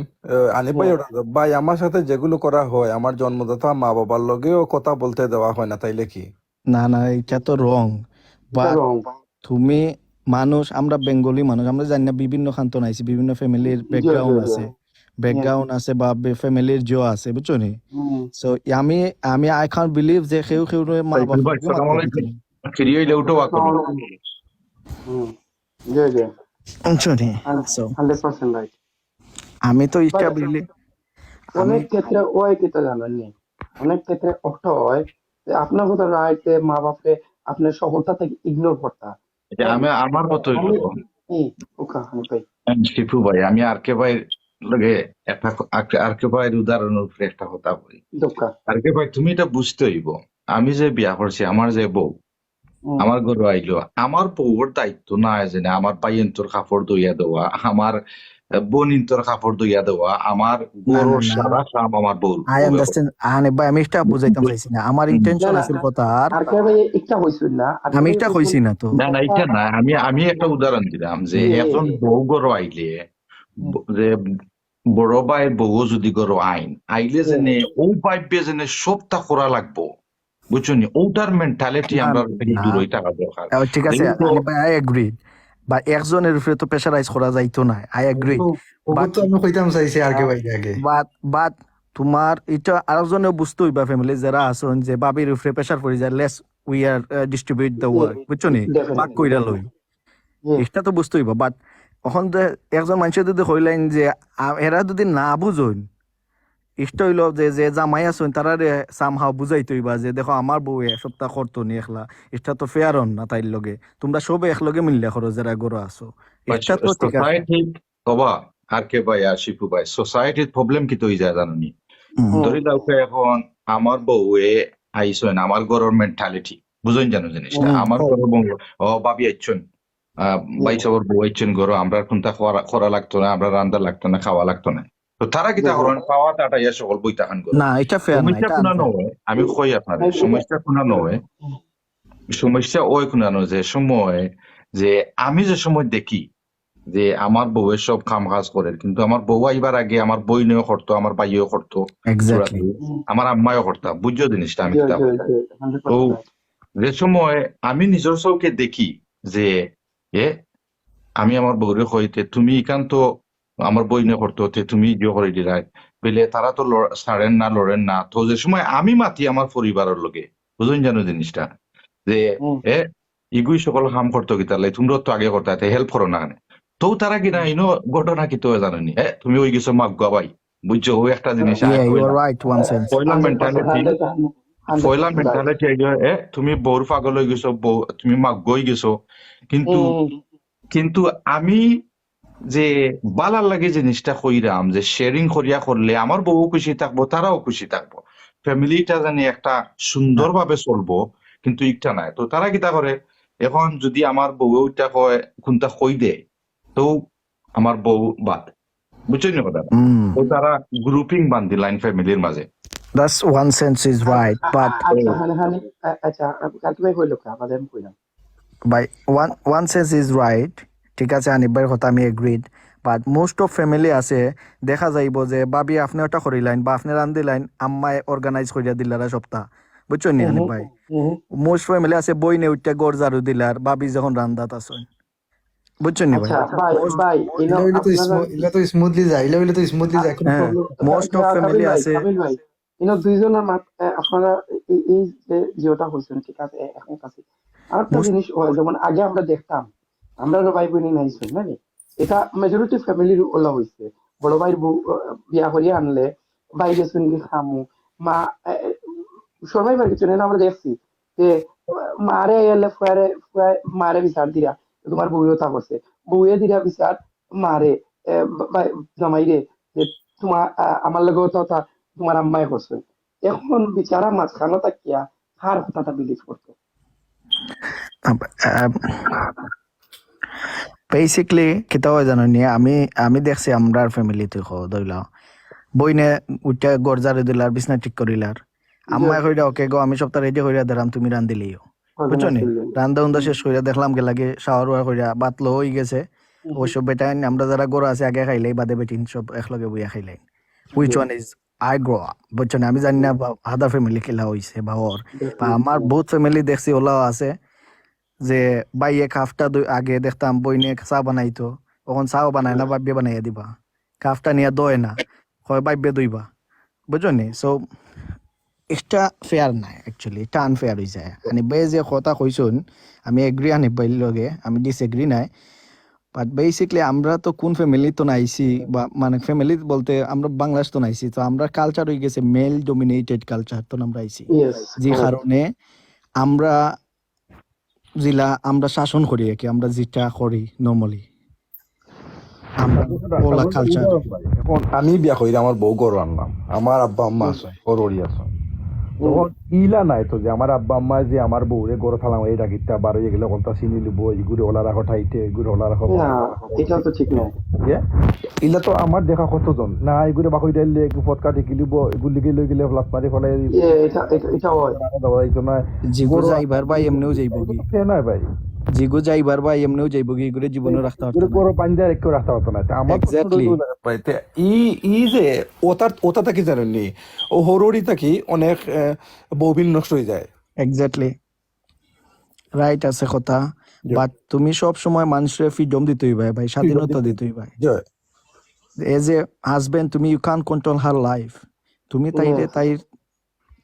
আনিফ ভাই, ওটা, ভাই, আমার সাথে যেগুলো করা হয়, আমার জন্মদাতা মা বাবার লগেও কথা বলতে দেওয়া হয় না, তাইলে কি? না, না, এটা তো রং। But তুমি মানুষ, আমরা বেঙ্গলি মানুষ, আমরা জানি না বিভিন্ন খান্তন আইছি, বিভিন্ন ফ্যামিলির ব্যাকগ্রাউন্ড আছে, ব্যাকগ্রাউন্ড আছে বা ফ্যামিলির জো আছে, বুঝছো নি? So আমি, আমি I can't believe যে কেউ কেউ মা বাবা ফিরিয়ে উঠো। বুঝছো নি? So আমি তো এটা বিলি-, অনেক ক্ষেত্রে ওই কিতা জানেন নি, অনেক ক্ষেত্রে অর্থ হয় যে আপনার কথা রাইতে মা বাপে আপনার শহরটা থেকে ইগনোর করতা। এটা আমি, আমার কথা হইলো, আমি, হুম, ওকে, হানিফ ভাই। আমি শিপু ভাই, আমি আর কে ভাইর লগে একটা ক-, আর কে, আর কে ভাইর উদাহরণের উপরে একটা কথা বলি। দোকা। আর কে ভাই, তুমি এটা বুঝতে হইব, আমি যে বিয়া করছি, আমার যে বউ, আমার ঘরো আইলো, আমার বউর দায়িত্ব নাই যে না, আমার ভাইয়েন্তর কাপড় ধইয়া দেওয়া, আমার, আহ, বোনিন্তর কাপড় ধইয়া দেওয়া, আমার ঘরর সারা কাম আমার বউ। I understand। আহানে ভাই, আমি এটা বুঝাইতাম চাইছি না। আমার ইন্টেনশন আছিল কথা আর আর কে ভাই একটা কইছিল না, আর আমি এটা কইছি না তো। না, না, এটা না। আমি, আমি একটা উদাহরণ দিলাম যে একজন বউ ঘরো আইলে, ব-, যে বড় ভাইর বউ যদি ঘরো আইন, আইলে যে নে, ও ভাইবে যে নে সবটা করা লাগবো। বুঝছো নি? ওটার মেন্টালিটি না, আমরা না। দূরই থাকা দরকার। আহ, ঠিক আছে, যেহেতু আলিফ ভাই, I agree। বা একজনের উপরে তো প্রেশারাইজ করা যাইতো না, I agree। তো, ওগুলো তো আমি কইতাম চাইছি আর কে ভাই আগে। But, but তোমার এটা আরেকজনে বুঝতে হইবা, ফ্যামিলি যারা আছেন, যে ভাবির উপরে প্রেশার পড়ে যায়, let's, we are, uh, distribute the work, বুঝছো নি? ভাগ কইরা লই। এটা তো বুঝতে হইবা, but এখন যে একজন মানুষে যদি কইলেন যে, আ, এরা যদি না বুঝইন, ইটা হইলো যে, যে জামাই আছইন, তারারে somehow বুঝাইতে হইবা যে, "দেখো, আমার বউ এ সবটা করতো নি একলা, ইটা তো ফেয়ার অর না তাইর লগে। তোমরা সবে একলগে মিললে করো, যারা ঘরো আছো।" ইটা তো ঠিক আছে। সোসাইটি, বাবা, আর কে ভাই আর শিপু ভাই, সোসাইটির প্রবলেম কিতা অই যায় জানো নি? হুম। ধরি লাও কা, এখন আমার বউয়ে আইছইন, আমার ঘরর মেন্টালিটি বুঝইন জানো জিনিসটা। হুম, আমার হুম। ঘরর বউ, ও ভাবি আইছইন, আহ, ভাই সাবর বউ আইছইন ঘরো, আমরা কুন্তা করা, করা লাগতো না, আমরা রান্দা লাগতো না, খাওয়া লাগতো না। তো তারা কিতা জি, জি। করইন, পাওয়া তাটা ইয়া সকল বইতা খান করইন। না, এটা ফেয়ার না, সমস্যা এটা কুনা আনফেয়ার। নয়, আমি এটা- কই আপনারে, এটা- সমস্যা কুনা নয়, সমস্যা ওই কুনা নয় যে সময়, যে আমি যে সময় দেখি যে আমার বউয়ে সব কাম কাজ করের, কিন্তু আমার বউ আইবার আগে আমার বইনেও করতো, আমার ভাইয়েও করতো, এক্স্যাক্টলি। আমার আম্মায়ও করতা, বুঝছো জিনিসটা আমি জি, কিতা জি, কই? জি, হান্ড্রেড তো পার্সেন্ট। যে সময় আমি নিজর চউখে দেখি যে এ আমি আমার বউরে কই, "তে তুমি ইখান তো আমার বইনে করতো, তে তুমি ইগিয়ে করি দিলায়।" বলে, "তারা তো লড়-, ছাড়েন না, লড়েন না।" তো যে সময় আমি মাতি আমার পরিবারর লগে, বুঝইন জানো জিনিসটা, যে হুম। এ ইগুই সকল কাম করতো কিতার লাগি, তুমরা তো আগে করতা, তে হেল্প করো না কেনে? তো তারা কিনা ইনো ঘটনা কিতা অয় জানো নি? এ, তুমি অই গেছো মাগুয়া ভাই, বুঝছো? ওই একটা জিনিস Yeah, আয়, you are Poila, right, one sense. Poila hundred mentality, percent, hundred, hundred Poila percent right. Mentality আইলো, এ, তুমি বউর পাগল অই গেছো, বউ, তুমি মাগুয়া অই গেছো। কিন্তু, হুম। কিন্তু আমি যে বালার লাগি জিনিসটা কইরাম, যে শেয়ারিং করিয়া করলে আমার বউও খুশি থাকবো, তারাও খুশি থাকবো, ফ্যামিলিটা জানি একটা সুন্দরভাবে চলবো, কিন্তু ইটা নায়। তো তারা কিতা করে, এখন যদি আমার বউয়ে ওইটা কয়, কুন্তা কই দেয়, তো আমার বউ বাদ, বুঝছইন নি কথা? হুম। তো তারা গ্রুপিং বান্ধিলাইন ফ্যামিলির মাঝে। That's one sense is right, আ-, but আ-, আচ্ছা, হানি, হানি, আ-, আচ্ছা, আ-, কাকি ভাই কইলো কা, বাদে আমি কইলাম। ভাই, one, one sense is right, ঠিক আছে, হানিফ ভাইর কথা আমি agreed, but most of family আছে, দেখা যাইবো যে ভাবি আপনে ওটা করিলাইন বা আপনে রান্ধিলাইন, আম্মায় অর্গানাইজ করিয়া দিলারা সবটা, বুঝছইন নি হানিফ ভাই? হুম। মোস্ট ফ্যামিলি আছে বইনে উঠতে ঘর ঝাড়ু দিলার, ভাবি যখন রান্দাত আছইন, বুঝছইন নি ভাই? আচ্ছা, ভাই, ভাই, ইনো ইলা অইলে তো আপনারা smooth, ইলা তো স্মুথলি যায়, ইলা অইলে তো স্মুথলি যায়, কোনো হ্যাঁ, প্রবলেম। মোস্ট অফ আচ্ছা, ফ্যামিলি কাবিল ভাই, আছে। কাবিল ভাই, ইনো দুইজনের মাত-, এ, আপনারা এই, এই যে জিওটা করছেন, ঠিক আছে, এ-, এখন কাছে আরেকটা মোস্ট- জিনিস হয়, যেমন আগে আমরা দেখতাম, আমরা ভাই বইন নাই শুন, না নি? এটা মেজরিটি ফ্যামিলির ওলা হইছে। বড় ভাইর বউ, আহ, বিয়া করিয়া আনলে, ভাই গেছেন কি খামু, মা, এ, এ, সবাই বাড়ি কিছু নেই, আমরা দেখছি যে, আহ, মারে আইলে ফুয়ারে, ফুয়ায় মারে বিচার দিরা, তোমার বউয়েও তা করছে, বউয়ে দিরা বিচার মারে, এ, বা-, বা-, জামাইরে, যে তোমার, আহ, আমার লগেও তো তা তোমার আম্মায় করছে। এখন বিচারা মাঝখানো থাকিয়া কার কথাটা বিলিভ করতো? বেসিক্যালি কিতা হয় জানো নি, আমি, আমি দেখছি আমরার ফ্যামিলিতে, ধরিলাও বইনে উঠে ঘর ঝাড়ু দিলার, বিছনা ঠিক করিলার, আম্মায় কইরা, "ওকে গো, আমি সবটা রেডি করিয়া দিলাম, তুমি রান্ধিলিও।" বুঝছো নি? রান্দা উন্দা শেষ করিয়া দেখলাম গেলাগি শাওয়ার ওয়ার করিয়া ভাত লো হয়ে গেছে। অবশ্য বেটাইন আমরা যারা ঘর আছে আগে খাইলাই, বাদে বেটিন সব একলগে বইয়া খাইলাই। Which one is I grow up, বুঝছো নি? আমি জানি না বা other family কিলা হইছে বা ওর। বা আমার বহুত ফ্যামিলি দেখছি ওলাও আছে যে ভাই এক হাফটা দুই আগে দেখতাম বইনে চা বানাইতো, এখন চাও বানায় না, ভাবিয়ে বানাইয়া দিবা। কাপটা নিয়া দয় না, কয় ভাবিয়ে দইবা। বুঝছো নি? So, এটা ফেয়ার নায়, actually, এটা আনফেয়ার হয়ে যায়। হানিফ ভাই যে কথা কইছইন, আমি এগ্রি হানিফ ভাইর লগে, আমি ডিসএগ্রি নাই। But বেসিক্যালি আমরা তো কোন ফ্যামিলি তো নাইছি, বা মানে ফ্যামিলি বলতে আমরা বাংলাদেশ তো নাইছি, তো আমরা কালচার হয়ে গেছে মেল ডমিনেটেড কালচার তো আমরা আইছি, ইয়েস, যে কারণে আমরা যেলা আমরা শাসন করি আর কি, আমরা যেটা করি নর্মালি, আমরা ওলা কালচার। এখন আমি বিয়া করি, আমার বউ ঘর আনলাম, আমার আব্বা আম্মা আছে, ঘর ওরি আছে। তখন ইলা নাই তো যে আমার আব্বা আম্মা যে আমার বউরে ঘর থালাম, এই ডাকিটা বার হয়ে গেলে কোনটা চিনি লিব, এগুরে ওলা রাখো ঠাইতে, এগুরে ওলা রাখো। না, এটা তো ঠিক না। ইয়ে? ইলা তো আমার দেখা কতজন না, এগুরে বাকই ডাইলে একটু ফটকা ঢেকি লিব, এগুর লিগে লই গেলে ফ্লাপ মারি ফলাই দিব। ইয়ে, এটা, এটা, এটা হয়। দাদা যাইতো না। যেগু যাইবার ভাই এমনিও যাইব কি? সে নাই ভাই। যেগু যাইবার ভাই এমনিও যাইব কি? এগুরে জীবনে রাখতে পারতো এগুরে না। ঘরো বান্ধা রেখে রাখতে পারতো না। তা আমার Exactly. ভাই, তে ই, ই যে ওতার, ওতা থাকি জানেননি, ও হরৌরি থাকি অনেক, আহ, বউবিল নষ্ট হয়ে যায়। এক্স্যাক্টলি। রাইট আছে কথা। জি। বাট তুমি সব সময় মানুষরে ফ্রিডম দিতে হইবে ভাই, স্বাধীনতা দিতে হইবে। জি। As a husband, তুমি you can't control her life. তুমি তাইরে, Yes. তাইর,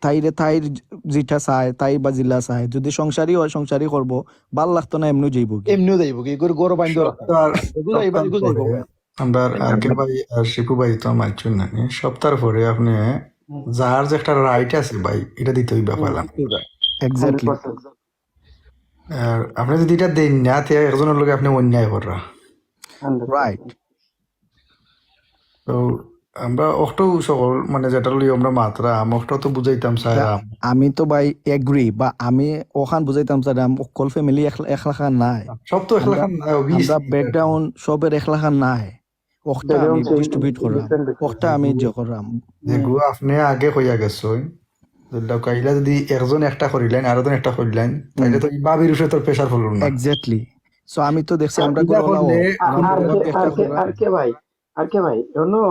তাইরে, তাইর যেটা চায়, তাই বা জিলা চায়, যদি সংসারী হয়, সংসারী করবো, ভালা লাগতো না, এমনিও যাইব কি। এমনিও যাইব কি, এগুরে ঘরো বান্ধা রাখতে। সপ্তাহ, এগুলো যাইব, সপ্তাহ এগুলো যাইব পরে ভাই। আমরা আর কে ভাই আর শিপু ভাই তো আমার চুন নানি, সপ্তাহ পরে আপনি যার যে একটা রাইট আছে ভাই, এটা দিতে হইবা পালাম। এক্স্যাক্টলি। আর আপনি যদি এটা দেন না, তে একজনের লগে আপনি অন্যায় কররা। রাইট। তো আমরা অখটাউ সকল মানে যেটা লই আমরা মাতরাম, অখটাউ তো বুঝাইতাম চাইরাম। আমি তো ভাই এগ্রি, বা আমি অখান বুঝাইতাম চাইরাম, অকল ফ্যামিলি এক লাখান নায়। সব তো এক লাখান নায়, আমরা ব্যাকগ্রাউন্ড সবের এক লাখান নায়। অখটা আমি ডিস্ট্রিবিউট কররাম, অখটা আমি যে কররাম। যেগু আপনে আগে কইয়া গেছইন, যেটা কাইলা যদি একজন একটা করিলাইন, আরোজন একটা করিলাইন, তাইলে তো এই ভাবির উপরে তোর প্রেশার পড়লো না। এক্স্যাক্টলি। সো আমি তো দেখছি আমরা আর কে ভাই, আর কে ভাই, অনো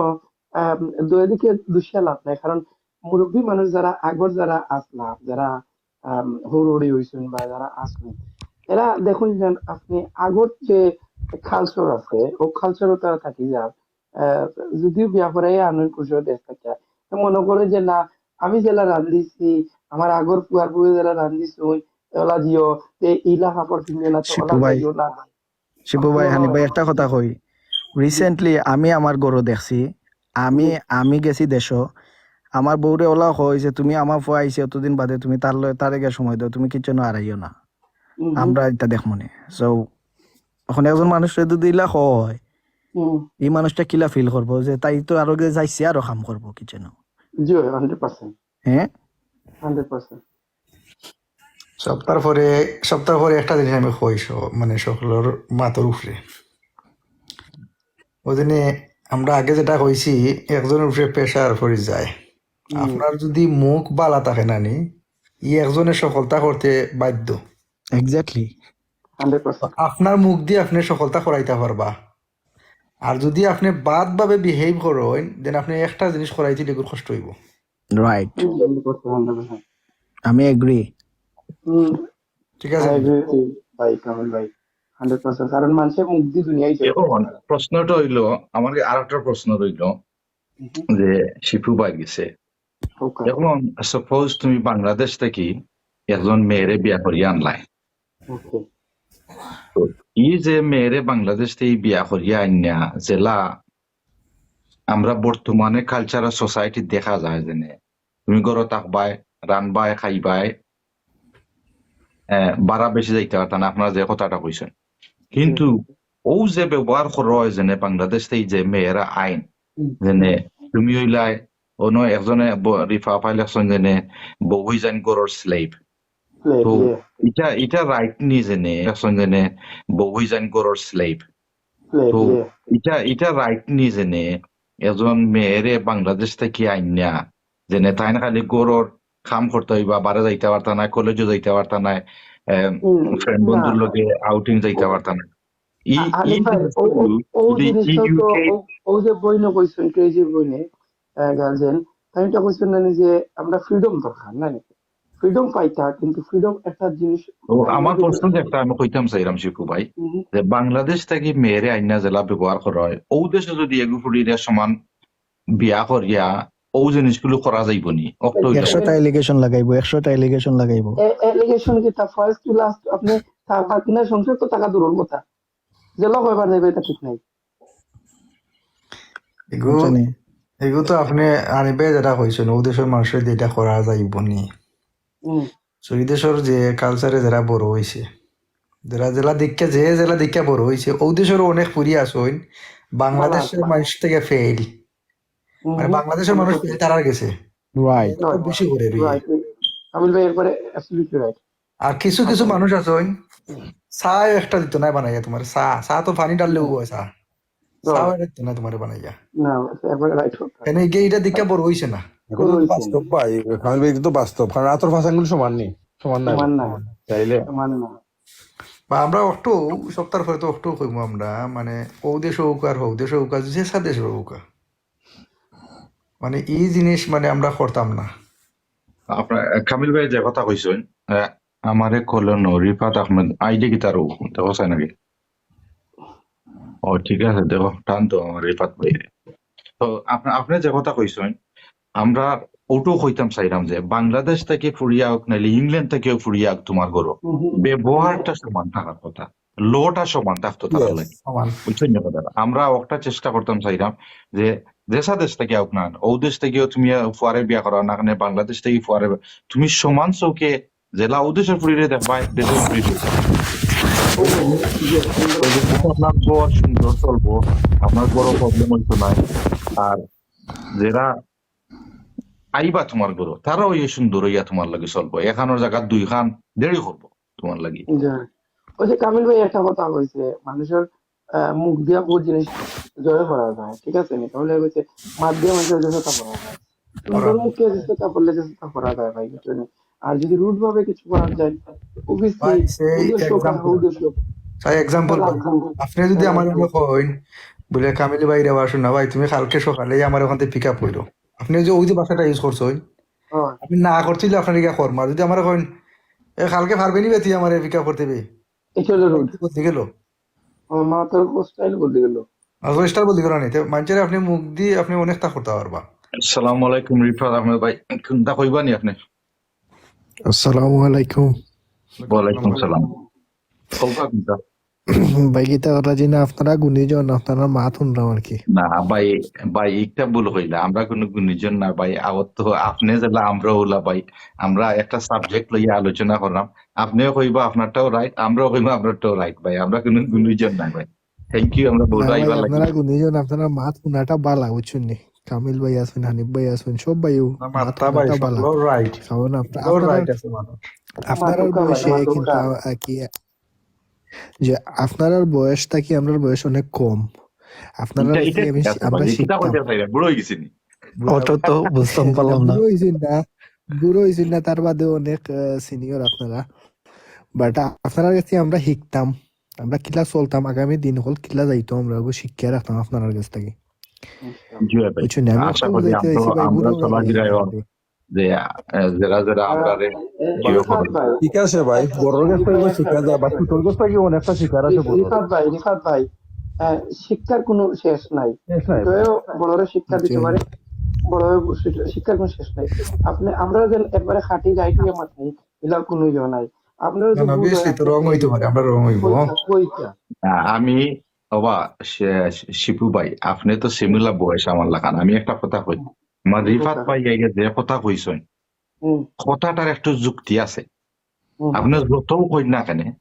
দুইদিকে দুষিয়া লাভ নাই, কারণ মুরব্বী মানুষ যারা আগর যারা আছলা, যারা হুরুড়ি হইছইন বা যারা আছইন, এরা দেখইন যে আপনে আগর যে কালচার আছে, ও কালচারও তারা থাকি যার। যদিও বিয়া করাই আনইন কুশল দেশ থাকে, তো মনে করে যে না, আমি যেলা রান্ধিছি, আমার আগর পুয়ার পুয়ে যেলা রান্ধিছইন, ওলা দিও, তে ইলা কাপড় পিন্দে না, তো ওলা দিও না। শিপু ভাই, হানিফ ভাই, একটা কথা কই। রিসেন্টলি আমি আমার ঘরো দেখছি, আমি আমি গেছি দেশো, আমার বউরে ওলা কইছে, "তুমি আমার ফুয়া আইছে অতদিন বাদে, তুমি তার লগে, তারে গিয়া সময় দেও, তুমি কিচেনো আরাইও না, আমরা ইটা দেখমুনে।" সো অখন একজন মানুষরে যদি ইলা কয়, ই মানুষটা কিলা ফিল করবো যে তাই তো আরো গিয়া যাইছে, আরো কাম করবো কিচেনো? জি, হান্ড্রেড পার্সেন্ট। হ্যাঁ, হান্ড্রেড পার্সেন্ট। সপ্তাহ পরে, সপ্তাহ পরে একটা জিনিস আমি কই, মানে সকলর মাথার উপরে। ওই জন্য আমরা আগে যেটা কইছি, একজনের উপরে প্রেশার পড়ি যায়। আপনার যদি মুখ বালা থাকে না নি, ই একজনের সফলতা করতে বাধ্য। এক্স্যাক্টলি। Hundred percent. আপনার মুখ দিয়া আপনে সফলতা করাইতা পারবা। আর যদি আপনে বাদ ভাবে বিহেভ করইন, then আপনে একটা জিনিস করাইতে লিগুর কষ্ট হইব। রাইট। আমি এগ্রি। ঠিক আছে। ভাই, কামিল ভাই, হান্ড্রেড পার্সেন্ট। কারণ মানুষের মুখ দিয়ে দুনিয়াই চলে। এখন প্রশ্নটা হইল, আমার আর একটা প্রশ্ন রইল যে শিপু ভাই গেছে। এখন সাপোজ তুমি বাংলাদেশ থাকি একজন মেয়েরে বিয়া করিয়া আনলায়। তো ই যে মেয়েরে বাংলাদেশ থাকি বিয়া করিয়া আইনা যেলা আমরা বর্তমানে কালচারাল সোসাইটি দেখা যায় যেনে তুমি ঘরো থাকবায়, রানবায়, খাইবায়, আহ, বারা বেশি যাইতা পারতা না, আপনারা যে কথাটা কইছইন। কিন্তু অউ যে ব্যবহার করা হয় যেনে বাংলাদেশ থাকি যে মেয়েরা আইন, যেনে তুমি অইলায় অনো একজনে রিফা আপায় লেখছইন যেনে বউ অইযাইন ঘরর স্লেভ। তো ইটা, ইটা রাইট নি যেনে লেখছইন যেনে বউ অইযাইন ঘরর স্লেভ। তো ইটা, ইটা রাইট নি যেনে একজন মেয়েরে বাংলাদেশ থাকি আইনা যেনে তাইন খালি ঘরর কাম করতা অইবা, বারে যাইতা পারতা নায়, কলেজো যাইতা পারতা নায়, ফ্রেন্ড বন্ধুর লগে আউটিং যাইতা পারতা নায়। ও যে বইনে কইছইন, কে যে বইনে গার্জিয়ান, তাই তো কইছইন না যে আমরা ফ্রিডম দরকার, না? ফ্রিডম পাইতা, কিন্তু ফ্রিডম একটা জিনিস। ও, আমার প্রশ্ন যে একটা আমি কইতাম চাইরাম শিপু ভাই, যে বাংলাদেশ থাকি মেয়েরে আইনা যেলা ব্যবহার করা হয়, অউ দেশো যদি এগু ফুড়িরে সমান বিয়া করিয়া অউ জিনিসগুলো করা যাইব নি? একশোটা এলিগেশন লাগাইবো, একশোটা এলিগেশন লাগাইবো। এলিগেশন কি তা ফার্স্ট টু লাস্ট? আপনে তার পাতিনা সংসার তো থাকা দূরর কথা, জেলা কয়বার যাইবে এটা ঠিক নাই। এগু তো আপনে আনিবে যেটা কইছইন, অউ দেশর মানুষরে যেটা করা যাইব নি। সো ই দেশর যে কালচারে যারা বড় হইছে, যারা জেলা দীক্ষা, যে জেলা দীক্ষা বড় হইছে, অউ দেশরও অনেক ফুড়ি আছইন বাংলাদেশর মানুষ থাকি ফেইল। মানে বাংলাদেশর মানুষ ফেইল তারার গেছে। রাইট। বেশি করে রইছে। আমির ভাই একবারে অ্যাবসলিউটলি রাইট। আর কিছু কিছু মানুষ আছইন, চা একটা দিত নায় বানাইয়া তুমারে, চা, চা তো পানি ঢাললেও হয় চা। চা একটা দিত নায় তুমারে বানাইয়া। না, একবারে রাইট কথা। কেনে ইটা দীক্ষা বড় হইছে না। বাস্তব ভাই, কামিল ভাই, ইটা তো বাস্তব। কারণ আতর ফাসাঙ্গুল সমান নি, সমান না। সমান না। তাইলে? সমান না। বা আমরা অকটু, সপ্তাহর পরে তো অকটু কইমু আমরা, মানে, অউ দেশো অউকা আর হউ দেশো অউকা, যে সা দেশো অউকা। মানে, ই জিনিস, মানে, আমরা করতাম না। আপনার, আহ, কামিল ভাই যে কথা কইছইন, আহ, আমারে কইলো নু রিফাত আহমেদ, আইডি কিতা রে, দেখো চাই নাকি? ও, ঠিক আছে, দেখো, টান তো আমার রিফাত ভাই। তো আপনা-, আপনে যে কথা কইছইন, আমরা অউটাউ কইতাম চাইরাম যে বাংলাদেশ থাকি ফুড়ি আউক, নাইলে ইংল্যান্ড থাকিও ফুড়ি আউক তুমার ঘরো, ব্যবহারটা সমান থাকার কথা, লটা সমান থাকতো তারার লাগি। বুঝছইন নি কথাটা? আমরা একটা চেষ্টা করতাম চাইরাম যে, যে সা দেশ থাকি আউক না, অউ দেশ থাকিও তুমি ফুয়ারে বিয়া করাও না কেনে, বাংলাদেশ থাকি ফুয়ারে, তুমি সমান চউখে যেলা অউ দেশর ফুড়িরে দেখবায়, দেশর ফুড়িরে দেখবায়। আপনার ঘর সুন্দর চলবো, আপনার বড় প্রবলেম হইতো না। আর যেরা আইবা তুমার ঘরো, তারাও অউ সুন্দর অইয়া তুমার লাগি চলবো। একখানর জাগাত দুইখান দেরি করবো তুমার লাগি। জি। ওই যে কামিল ভাই একটা কথা কইছে, মানুষের আহ, মুখ দিয়া বহুত জিনিস জয় করা যায়, ঠিক আছে নি? তাহলে কইছে মাত দিয়া মানুষের যে কথা বলা যায়, সুন্দর মুখে যে কথা বললে যে কথা করা যায় ভাই, বুঝছো নি? আর যদি রুড ভাবে কিছু করা যায়, obviously ভাই, সেই উদ্দেশ্য এক্সাম্পল উদ্দেশ্য ভাই, এক্সাম্পল ভাই। example। আপনি যদি হ্যাঁ, আমার example। কইন, বলে, "কামিল ভাই রে, বা শোনা ভাই, তুমি কালকে সকালে আমার ওখান থেকে পিক আপ করো।" আপনি যে ওই যে ভাষাটা ইউজ করছো, ওই হ্যাঁ, আমি না করছিল আপনার ইয়া কর্ম। আর যদি আমার কইন, "এ, কালকে পারবে নি বে তুই আমার পিক আপ করতে বে?" এটা হলো রুড। বলতে গেল, আমার মাথার স্টাইল বলতে গেল। আসলে স্টার বলতে গেল না, মানুষের আপনি মুখ দিয়ে আপনি অনেকটা করতে পারবা। আসসালামু আলাইকুম রিফাত আহমেদ ভাই, কোনটা কইবা নি আপনি? আসসালামু আলাইকুম। ওয়ালাইকুম সালাম। কলকা কোনটা? ভাই, কিতা কথা জি না, আপনারা গুণীজন, আপনারা মাত শুনলাম আর কি। না ভাই, ভাই একটা ভুল কইলা, আমরা কোনো গুণীজন না ভাই। আগত তো আপনি যেলা আমরা ওলা ভাই, আমরা একটা সাবজেক্ট লইয়া আলোচনা করলাম, আপনিও কইবা আপনারটাও রাইট, আমরাও কইবা আমরারটাও রাইট ভাই, আমরা কোনো গুণীজন না ভাই। থ্যাংক ইউ, আমরা না বউরাই ভাই, ভালো লাগি। আপনারা গুণীজন, আপনারা মাত শোনাটা বালা, বুঝছেন নি? কামিল ভাই আছেন, হানিফ ভাই আছেন, সব ভাই না, মাতটা ভাই, সবগুলো রাইট। কারণ আপনা- সবগুলো আপনারা রাইট আছে, মাতটা। আপনারার মাতুক্কা ভাই, বয়সে মাতুক্কা। কিন্তু আ-, আর কি, যে আপনারার বয়স থাকি আমরার বয়স অনেক কম। আপনারা এটা, দেখি এটা আমি ঠিক আছে আমরা ভাই, এটা শিখতাম। কইতে চাই না, বুড়ো হয়ে গেছি নি। অত তো বুঝতাম পারলাম না। বুড়ো হইছেন না, বুড়ো হইছেন না, তার বাদে অনেক সিনিয়র আপনারা। বাট আপনারার কাছে আমরা শিখতাম, আমরা কিলা চলতাম, আগামী দিন হকল কিলা যাইতো, আমরা ওগু শিক্ষা রাখতাম আপনারার কাছ থাকি। জি ভাই, বুঝছেন নি? আমি আশা অত করি বুঝাইতে আমরা, চাইছি ভাই, আমরা বুড়ো হয়ে চলাফেরা গেছি। যে, আহ, যারা যারা আহ, আমরারে এ, ইয়ে রিফাত করে। ভাই, ঠিক আছে ভাই, একটা বড়র কাছ রিফাত থেকে ভাই, শিখা একটা যায় বা ছোটর কাছ থেকে অনেকটা শিখার আছে রি- বড়র। রিফাত ভাই, রিফাত ভাই, আহ, শিক্ষার কোনো শেষ নাই। শেষ নাই। কেউ বড়রে শিক্ষা দিতে জি। পারে, বড় শিক্ষার কোনো শেষ নাই। আপনি, আমরা যে একবারে খাঁটি রাইট ইয়ে মাত নাই, এলা কোনো ইয়ে নাই। আপনারা না, যে না, ভুল বেশ, হয়, তো রং হইতে পারে, আমরা রং হইব। কইতা, কইতা। আহ, আমি, বাবা, শে-, শিপু ভাই, আপনি তো সিমিলার বয়স আমার লাখান। আমি একটা কথা কই, আমার রিফাত ভাই আগে যে কথা কইছেন, হুম, কথাটার একটু যুক্তি আছে। হুম, আপনি যতও কইন না কেন,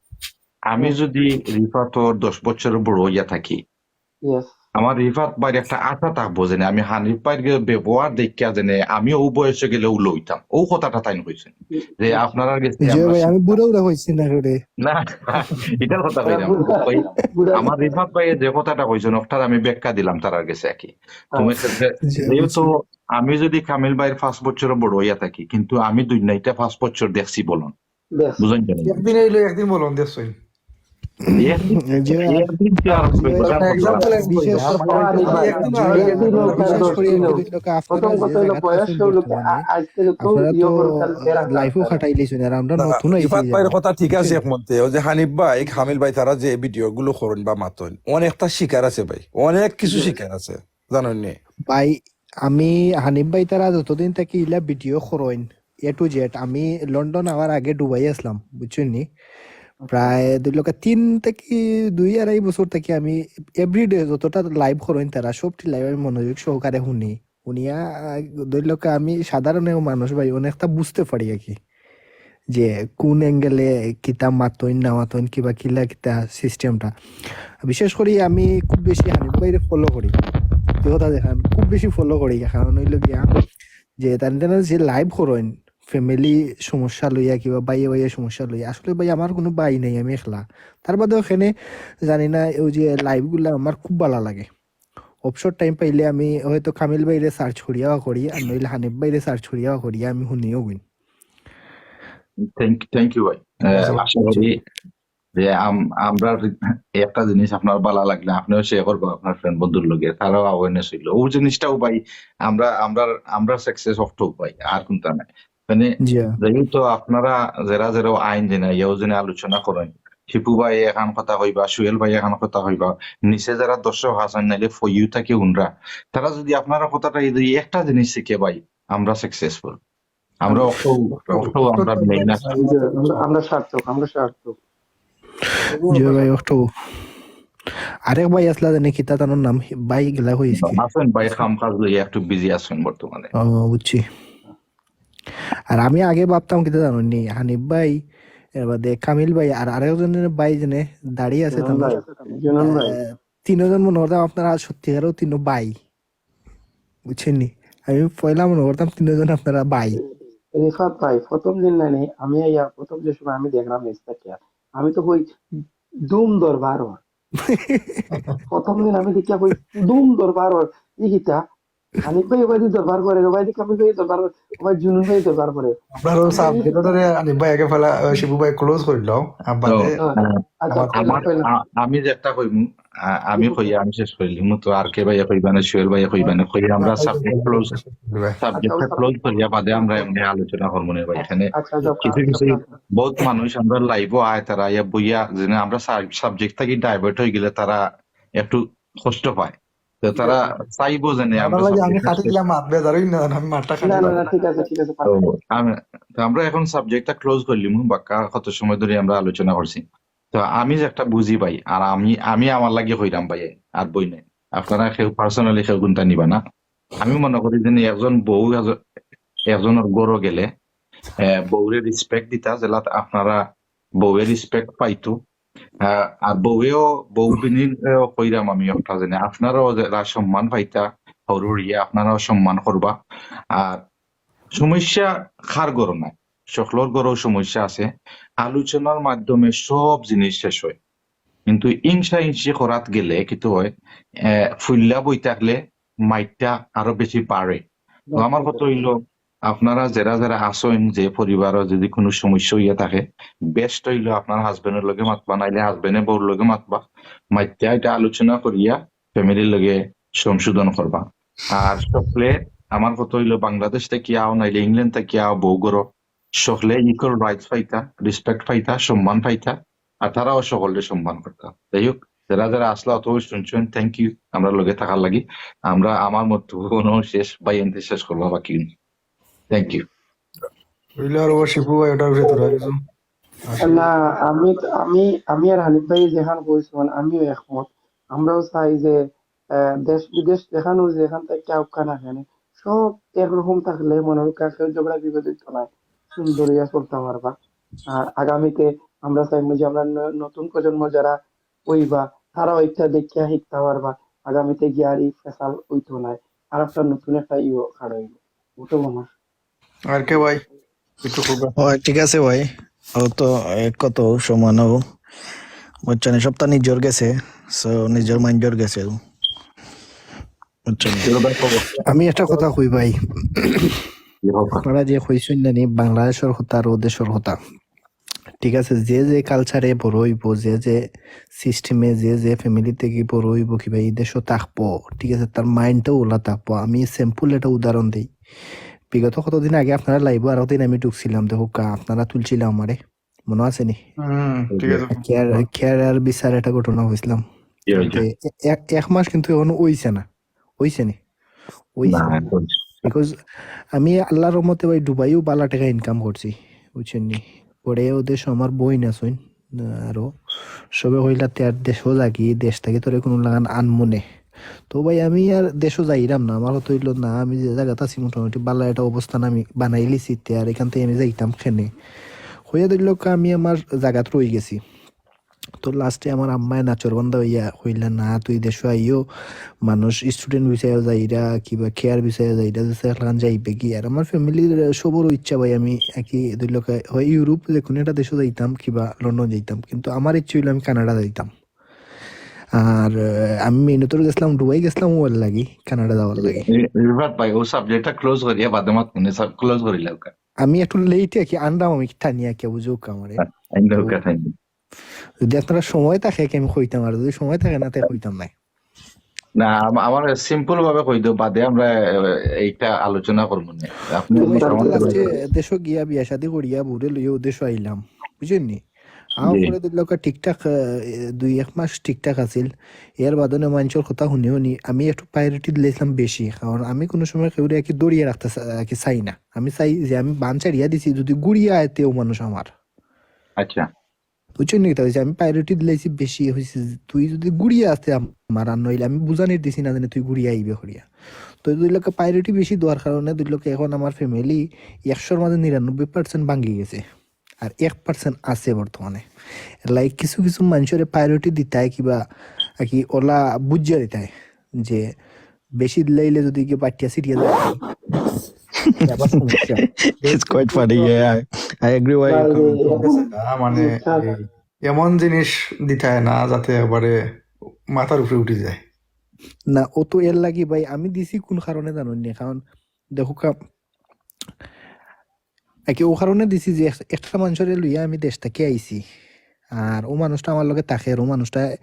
আমি হুম। যদি রিফাতর দশ বছর বড় হইয়া থাকি, ইয়েস। আমার রিফাত ভাইর একটা আশা থাকবো যে আমি হানিফ ভাইর গে-, ব্যবহার দেখিয়া যেন আমি ও বয়সে গেলে ও লইতাম। ও কথাটা তাইন কইছেন যে আপনারার গেছে জি আমরা ভাই, আমি শিখতাম। বুড়া বুড়া হইছি না রে। না, এটার কথা কই না। বুড়া, ওই বুড়া। আমার রিফাত ভাইয়ে যে কথাটা কইছেন, ওটার আমি ব্যাখ্যা দিলাম তারার গেছে আর কি। তুমি আচ্ছা। যে-, জি, যেহেতু বুঝছি। আমি যদি কামিল ভাইর পাঁচ বছর বড় হইয়া থাকি, কিন্তু আমি দুনিয়াটা পাঁচ বছর দেখছি বলুন, বেশ। বুঝেন কেন? একদিন এইলো, একদিন বলুন দেখছইন। একদিন, জি ভাই। একদিন কি আর জি ভাই। কথা মানে বললাম? এক্সাম্পল আমি বিশেষ কইলাম, করে আমার আরে, একদিন আরে, একদিন জি আর ভাই, একদিন আপনারা আর বিশেষ একদিন করে আর এগুলো লোকে আপনারা প্রথম যে কথা হলো জায়গাত বয়স আছেন হলো কি, বর্তমানে, আ-, আজকে যত আপনারা ইয়ে তো করো, তাহলে এরা লাইফও কাজ খাটাই লিছেন, আর আমরা না, নতুন আইছি রিফাত ভাইয়ের জায়গাত, কথা ঠিক আছে বুঝছেন? একমতে। ওই যে হানিফ ভাই, কামিল ভাই, তারা যে ভিডিও গুলো করেন বা মাতইন, অনেকটা শিকার আছে ভাই, অনেক কিছু জি। শিকার আছে, জানেন নি? ভাই, আমি হানিফ ভাই তারা যতদিন থাকি ইলা ভিডিও করইন, এ টু জেড, আমি লন্ডন আওয়ার আগে দুবাই আসলাম, বুঝছেন নি? প্রায় দুই লক্ষ তিন থাকি দুই আড়াই বছর থাকি আমি এভরিডে যতটা লাইভ করইন তারা সবটি লাইভ আমি মনোযোগ সহকারে শুনি। শুনিয়া, আহ, দুই লক্ষ আমি সাধারণ এক মানুষ ভাই, অনেকটা বুঝতে পারি আর কি। যে কোন অ্যাঙ্গেলে কিতা মাতইন না মাতইন, কিবা কিলা কিতা সিস্টেমটা। বিশেষ করি আমি খুব বেশি হানিফ ভাইরে ফলো করি, যে কথা দেখান খুব বেশি ফলো করি, কারণ হইল গিয়া যে তান তান যে লাইভ করইন ফ্যামিলি সমস্যা লইয়া কিবা ভাইয়ে ভাইয়ে সমস্যা লইয়া, আসলে ভাই আমার কোনো ভাই নাই, আমি একলা। তার বাদে ওখানে জানি না, ওই যে লাইভগুলা আমার খুব ভালো লাগে। অবসর টাইম পাইলে আমি হয়তো কামিল ভাইরে সার্চ করিয়াও করি, আর নইলে হানিফ ভাইরে সার্চ করিয়াও করি, আমি শুনিও গুইন। থ্যাংক, থ্যাংক ইউ ভাই। আহ, আচ্ছা, আশা করি যে আম-, আমরা একটা জিনিস আপনার ভালো লাগলে আপনিও শেয়ার করবো আপনার ফ্রেন্ড বন্ধুর লগে, তারাও অ্যাওয়ারনেস হইলো। ওই জিনিসটাও ভাই আমরা, আমরা, আমরা সাকসেস অফ টপ ভাই, আর কোনটা নাই। মানে জি। যেহেতু আপনারা যারা যারা আইন দিন ইয়েও যেন আলোচনা করেন, শিপু ভাই এখন কথা কইবা, সুহেল ভাই এখন কথা কইবা, নিচে যারা দর্শক আছেন নাইলে ফইউ থাকে উনরা, তারা যদি আপনারা কথাটা এই যে একটা জিনিস শিখে ভাই, আমরা সাকসেসফুল। আমরা অত, অত আমরা মেহনত। আমরা, আমরা সার্থক, আমরা সার্থক। জি ভাই, অত। আরেক ভাই আসলা জানি কিতা তানোর নাম, ভাই গেলা হইছে কি? আছেন ভাই, কাম কাজ লইয়া একটু বিজি আছেন বর্তমানে। ও, বুঝছি। আর আমি আগে ভাবতাম কিতা জানো নি, হানিফ ভাই, এর বাদে কামিল ভাই, আর আরেকজন ভাই জানে দাড়ি আছে তানোর। জুনন ভাই। আহ, তিনজন মনে করতাম আপনারা সত্যিকারও তিন ভাই। বুঝছইন নি? আমি পয়লা মনো করতাম তিনজন আপনারা ভাই। রিফাত ভাই, প্রথম দিন না নি, আমি আইয়া প্রথম যে সময় আমি দেখলাম নিজ থাকিয়া, আমি তো কই দুম দরবার অর। প্রথম দিন আমি দেখিয়া কই দুম দরবার অর। ই কিতা? হানিফ ভাই ওবায়দি দরবার করে, ওবায়দি কামিল ভাই দরবার করে, ওবায়দি জুনুন ভাই দরবার করে। আপনার ওই সাবজেক্টরে আনিফ ভাই আগে ফেলা, আহ, শিবু ভাই ক্লোজ করিল। আব্বাদে তো, আহ, আচ্ছা, আমার কইলাম। আ- আমি যে একটা কইমু, আ- আমি কইয়া আমি শেষ করিলিমু। তো আর কে ভাইয়া কইবা না, সোহেল ভাইয়া কইবা না, কইয়া আমরা সাবজেক্ট ক্লোজ, সাবজেক্টটা ক্লোজ করিয়া বাদে আমরা এমনি আলোচনা করবো না ভাই। এখানে আচ্ছা, যাও, কিছু কিছু আচ্ছা, আচ্ছা। বহুত মানুষ আমরা লাইভও আয়, তারা আইয়া বইয়া যেন আমরা সাবজেক্ট থাকি ডাইভার্ট হয়ে গেলে তারা একটু কষ্ট পায়। তো তারা চাইবো যেন আমরা আমার লাগে আমি সাবজেক্ট কাটি দিলাম, মাত বেজার হইন না, আমি মাতটা না, কাটি না, দিলাম। না, ঠিক আছে, ঠিক আছে, তো আমি, তো আমরা এখন সাবজেক্টটা ক্লোজ করিলিমু, বাক্কা কত সময় ধরে আমরা আলোচনা করছি। তো আমি যে একটা বুঝি ভাই, আর আমি, আমি আমার লাগি কইরাম ভাই, আর বই নাই। আপনারা কেউ পার্সোনালি কেউ কোনটা নিবা না। আমি মনে করি যে একজন বউ এজ-, একজনর ঘরো গেলে, আহ, বউরে রেসপেক্ট দিতা, যেলাত আপনারা বউয়ে রেসপেক্ট পাইতো। আহ, আর বউয়েও, বউ বিনিরেও কইরাম আমি একটা জানি, আপনারাও যেলা সম্মান পাইতা, হরুর ইয়ে আপনারাও সম্মান করবা। আর সমস্যা কার ঘরো নাই, সকলর ঘরো সমস্যা আছে। আলোচনার মাধ্যমে সব জিনিস শেষ হয়, কিন্তু ইংসা ইংসি করাত গেলে কিন্তু হয়, আহ, ফুল্লা বই থাকলে মাইরটা আরো বেশি বাড়ে। তো আমার কথা হইলো, আপনারা যেরা যেরা আছইন, যে পরিবারো যদি কোনো সমস্যা হইয়া থাকে, বেস্ট হইলো আপনার হাজবেন্ডর লগে মাতবা, নাইলে হাজবেন্ডে বউর লগে মাতবা, মাতিয়া এটা আলোচনা করিয়া ফ্যামিলির লগে সংশোধন করবা। আর সকলে, আমার কথা হইলো, বাংলাদেশ থাকি আও, নাইলে ইংল্যান্ড থাকি আও, বউ ঘরো, সকলে ইকুয়াল রাইটস পাইতা, রেসপেক্ট পাইতা, সম্মান পাইতা, আর তারাও সকলরে সম্মান করতা। যাই হোক, যেরা যেরা আছলা অথবা শুনছইন, থ্যাংক ইউ আমরা লগে থাকার লাগি। আমরা, আমার মত কোনো শেষ ভাই এনতে শেষ করবা বাকি। Thank you. হইলে আর ও শিবু ভাই ওটার ভিতরে কিছু না, আমি তো, আমি, আমি আর হানিফ ভাই যেখান কইছইন, আমিও একমত। আমরাও চাই যে, আহ, দেশ বিদেশ যেখানো যেখান থাকি আউক্কা না কেনে, সব একরকম থাকলে মনে হয় কেউ ঝগড়া বিবাদ হইতো না, সুন্দর হইয়া চলতে পারবা। আর আগামীতে আমরা চাইমু যে আমরা ন-, নতুন প্রজন্ম যারা অইবা, তারাও একটা দেখিয়া শিখতে পারবা, আগামীতে গিয়া আর এই ফেসাল হইতো না, আর একটা নতুন একটা ইয়ে খাড়া হইব। বুঝতে আমার আর কে ভাই একটু খুব ও, ঠিক আছে ভাই, ও তো এক কত সমান হবো, বুঝছেন? সবটা নিজের গেছে, সো নিজের মাইন্ডর গেছে, বুঝছেন? আমি একটা কথা কই ভাই, আপনারা যে কইছইন নানি বাংলাদেশর কথা আর ও দেশর কথা, ঠিক আছে, যে যে কালচারে বড় হইব, যে যে সিস্টেমে, যে যে ফ্যামিলি থেকে বড় হইব, কিবা এই দেশও থাকবো, ঠিক আছে, তার মাইন্ডটাও ওলা থাকবো। আমি সিম্পল একটা উদাহরণ দেই। বিগত কতদিন আগে আপনারা লাইভও আরো দিন আমি ঢুকছিলাম, দেখো কা, আপনারা তুলছিলাম আমারে, মনে আছে নি? হুম, ঠিক আছে। কেয়ার, কেয়ার আর বিচার একটা ঘটনা হয়েছিলাম। কি হয়েছে? তে এ-, এক, এক মাস কিন্তু এখন হইছে না, হইছে নি? হইছে না, না। এখন বিকজ আমি আল্লাহর রহমতে ভাই দুবাইও বালা টাকা ইনকাম করছি, বুঝছেন নি? পরে ও দেশো আমার বইন আছইন, আহ, আরো সবে কইলা, "তে আর দেশো যাকি, দেশ থাকি তোরে কোনো লাগান আনমু নে।" তো ভাই আমি আর দেশো যাইরাম না, আমার কথা হইলো না, আমি যে জাগাত আছি মোটামুটি বালা একটা অবস্থান আমি বানাই লিছি, তে আর এখান থেকে আমি যাইতাম কেনে। হইয়া দিল আমি আমার জাগাত রই গেছি। তো লাস্টে আমার আম্মায় নাচর বান্দা হইয়া কইলা, "না, তুই দেশো আইও, মানুষ স্টুডেন্ট ভিসায়ও যাইরা, কিবা কেয়ার ভিসায়ও যাইরা, যে সেখান যাইবে কি?" আর আমার ফ্যামিলির সবরও ইচ্ছা ভাই, আমি একই দুই লোকে হয় ইউরোপ যে কোনো একটা দেশো যাইতাম, কিবা লন্ডন যাইতাম, কিন্তু আমার ইচ্ছে হইলো আমি কানাডা যাইতাম। আর, আহ, আমি মেইনতর গেছিলাম, দুবাই গেছিলাম ওর লাগি, কানাডা যাওয়ার লাগি। রি-, রিফাত ভাই, ও সাবজেক্টটা ক্লোজ করিয়া বাদে মাত মনে সব ক্লোজ করিলা ওকে। আমি একটু লেটে কি আনলাম, আমি টানিয়া কি বুঝো আমারে। আইন্দা ওকে, thank you। যদি আপনারা সময় থাকে কি আমি কইতাম, আর যদি সময় থাকে না, তে কইতাম নাই। না, আম-, আমার সিম্পল ভাবে কই দেও, বাদে আমরা, আহ, এইটা আলোচনা করবো না। আপনি আমি আমার তো আমার লাস্টে দেশো গিয়া বিয়া শাদি করিয়া বউরে লইয়া ও দেশো আইলাম, বুঝছেন নি? আমার জি। পরে দুই লোকে ঠিকঠাক, আহ, দুই এক মাস ঠিকঠাক আছিল। এর বাদে না মানুষের কথা শুনি শুনি আমি একটু প্রায়োরিটি দিলাইছিলাম বেশি, কারণ আমি কোনো সময় কেউরে আর কি দড়িয়ে রাখতে চা-, আর কি চাই না। আমি চাই যে আমি বান ছাড়িয়া দিছি, যদি গুড়িয়া আয় তেও মানুষ আমার। আচ্ছা। বুঝছেন নি কিতা হইছে? আমি প্রায়োরিটি দিলাইছি বেশি হইছে যে তুই যদি গুড়িয়া আসতে আমার আর নইলে আমি বুঝানির দিছি না জানি তুই গুড়িয়া আইবে করিয়া। তো দুই লোকে প্রায়োরিটি বেশি দেওয়ার কারণে দুই লোকে এখন আমার ফ্যামিলি একশোর মাঝে নিরানব্বই পার্সেন্ট ভাঙ্গি গেছে, আর এক পার্সেন্ট আছে বর্তমানে। লাইক কিছু কিছু মানুষের প্রায়োরিটি দিতায় কিবা আর কি ওলা বুঝিয়া দিতায় যে বেশি দিলাইলে যদি কি বাটিয়া ছিটিয়া যায়, আবার সমস্যা। It's quite funny. Yeah, I, I agree where you're coming from. না, মানে এই এমন জিনিস দিতায় না যাতে একবারে মাথার উপরে উঠি যায়। না, ও তো এর লাগি ভাই, আমি দিছি কোন কারণে জানো নি? কারণ দেখো কা, একে ও কারণে দিছি যে এক- একটা মানুষরে লইয়া আমি দেশ থাকি আইছি, আর ও মানুষটা আমার লগে থাকে, আর ও মানুষটা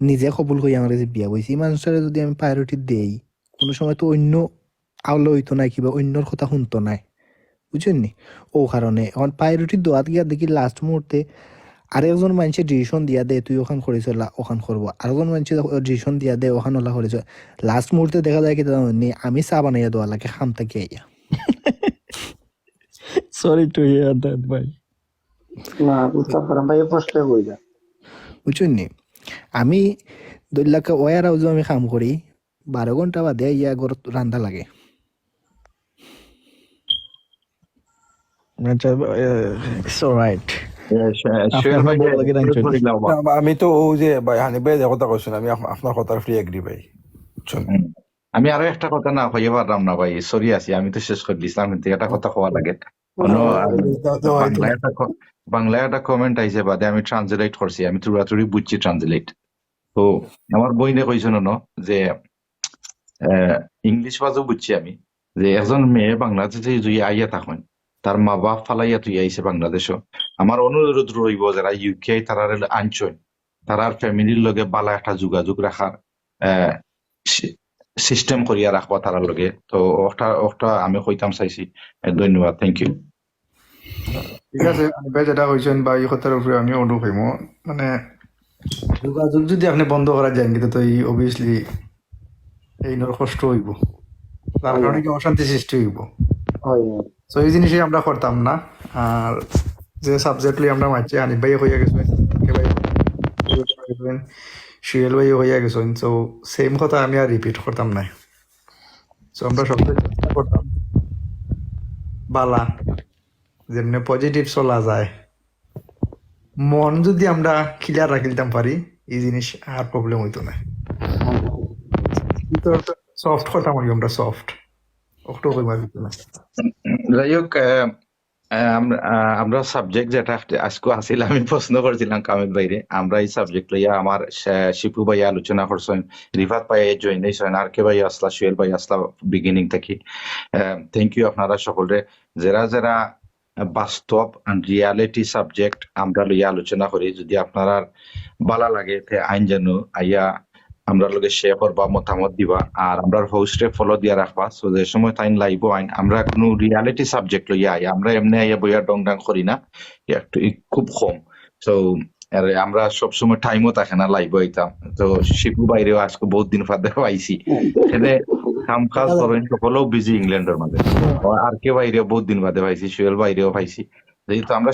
নিজে কবুল করি আমার কাছে বিয়া বইছি। এই মানুষটারে যদি আমি প্রায়োরিটি দেই, কোনো সময় তো অন্য আওলা হইতো না, কিবা অন্যর কথা শুনতো না, বুঝছেন নি? ও কারণে এখন প্রায়োরিটি দেওয়াত গিয়া দেখি লাস্ট মুহূর্তে আরেকজন মানুষে ডিসিশন দিয়া দে, "তুই ওখান করিস, ওলা ওখান করবো।" আরেকজন মানুষে ডিসিশন দিয়া দে, "ওখান ওলা করিস।" লাস্ট মুহূর্তে দেখা যায় কি, তা নি আমি চা বানাইয়া দেওয়া লাগে খাম থাকি আইয়া। Sorry to hear that, ভাই। না, বুঝতে পারলাম ভাই, কষ্ট হয়ে যায়। বুঝছেন নি? আমি দুই লাখ ওয়ার হাউসে আমি কাম করি, বারো ঘন্টা বাদে আইয়া ঘর রান্দা লাগে। আচ্ছা, uh, it's all right. Yeah, শু- আপনি শুয়েল আপনার ভাই, বড় লাগে না, শুয়েল শুয়েল। ভাই, লাভ। না, আমি তো ওই যে ভাই হানিফ ভাই যে কথা কইছেন, আমি আপ- আপনার কথার ফুল্লি এগ্রি ভাই। বুঝছেন? হুম। আমি আরো একটা কথা না কইয়া পারলাম না ভাই, সরি আছি, আমি তো শেষ করি দিছিলাম, কিন্তু একটা কথা কওয়া লাগে। অন্য, আহ, তো, তো হয়তো বাংলা একটা ক- বাংলা একটা কমেন্ট আইছে, বাদে আমি ট্রান্সলেট করছি, আমি থুড়া থুড়ি বুঝছি ট্রান্সলেট। তো আমার বইনে কইছে না যে ইংলিশ বাজও বুঝছি আমি, যে একজন মেয়ে বাংলাদেশে যদি আইয়া থাকেন, তার মা বাপ ফালাইয়া তুই আইছে বাংলাদেশও, আমার অনুরোধ রইব যারা ইউকে তারা আনছেন, তারার ফ্যামিলির লগে বালা একটা যোগাযোগ রাখার সিস্টেম করিয়া রাখবা তারার লগে। তো ওটা ওটা আমি কইতাম চাইছি। এ, ধন্যবাদ, থ্যাংক ইউ। ঠিক আছে, আপনি ভাই যেটা কইছেন বা এই কথার উপরে আমি অনু কইমু, মানে যোগাযোগ যদি আপনি বন্ধ করা যায়, কিন্তু তো এই অবভিয়াসলি এই নর কষ্ট হইব, তার কারণে কি অশান্তি সৃষ্টি হইব। হয়। তো এই জিনিসই আমরা করতাম না। আর যে সাবজেক্ট লই আমরা মারছি, হানিফ ভাই হইয়া গেছে, কে ভাই হইয়া গেছেন, সুয়েল ভাই হইয়া গেছেন, তো সেম কথা আমি আর রিপিট করতাম না। তো আমরা সবসময় চেষ্টা করতাম বালা, যেমনি পজিটিভ চলা যায়, মন যদি আমরা ক্লিয়ার রাখিলতাম পারি, এই জিনিস আর প্রবলেম হইতো না। সফট কথা বলি আমরা, সফট অক্টো কইবার হইতো না। যাই হোক, আহ, আহ, আমরা আহ, আমরা সাবজেক্ট যেটা আজকে আছিল, আমি প্রশ্ন করছিলাম কামিল ভাইরে, আমরা এই সাবজেক্ট লইয়া আমার শা- শিপু ভাই আলোচনা করছেন, রিফাত ভাই জয়েন হয়েছেন, আর কে ভাই আসলা, সুয়েল ভাই আসলা বিগিনিং থাকি। থ্যাংক ইউ আপনারা সকলরে, যারা যারা বাস্তব রিয়ালিটি সাবজেক্ট আমরা লইয়া আলোচনা করি। যদি আপনারা বালা লাগে, তে আইন যেন আইয়া আমরা লগে শেয়ার করবা, মতামত দিবা। আর আমরা হোস্টরে ফলো দিয়া রাখবা, সো যে সময় তাইন লাইভ আইন, আমরা কোনো রিয়ালিটি সাবজেক্ট লইয়া আই, আমরা এমনি আইয়া বইয়া ডং ডাং করি না, একটু ই-, খুব কম। তো আরে আমরা সবসময় টাইমও থাকে না লাইভ আইতাম। তো শিপু ভাইরেও আজকে বহুত দিন বাদে পাইছি, এখানে কাম কাজ করেন, সকলেও বিজি ইংল্যান্ডের মাঝে। আর কে ভাইরেও বহুত দিন বাদে পাইছি, সুয়েল ভাইরেও পাইছি। যেহেতু আমরা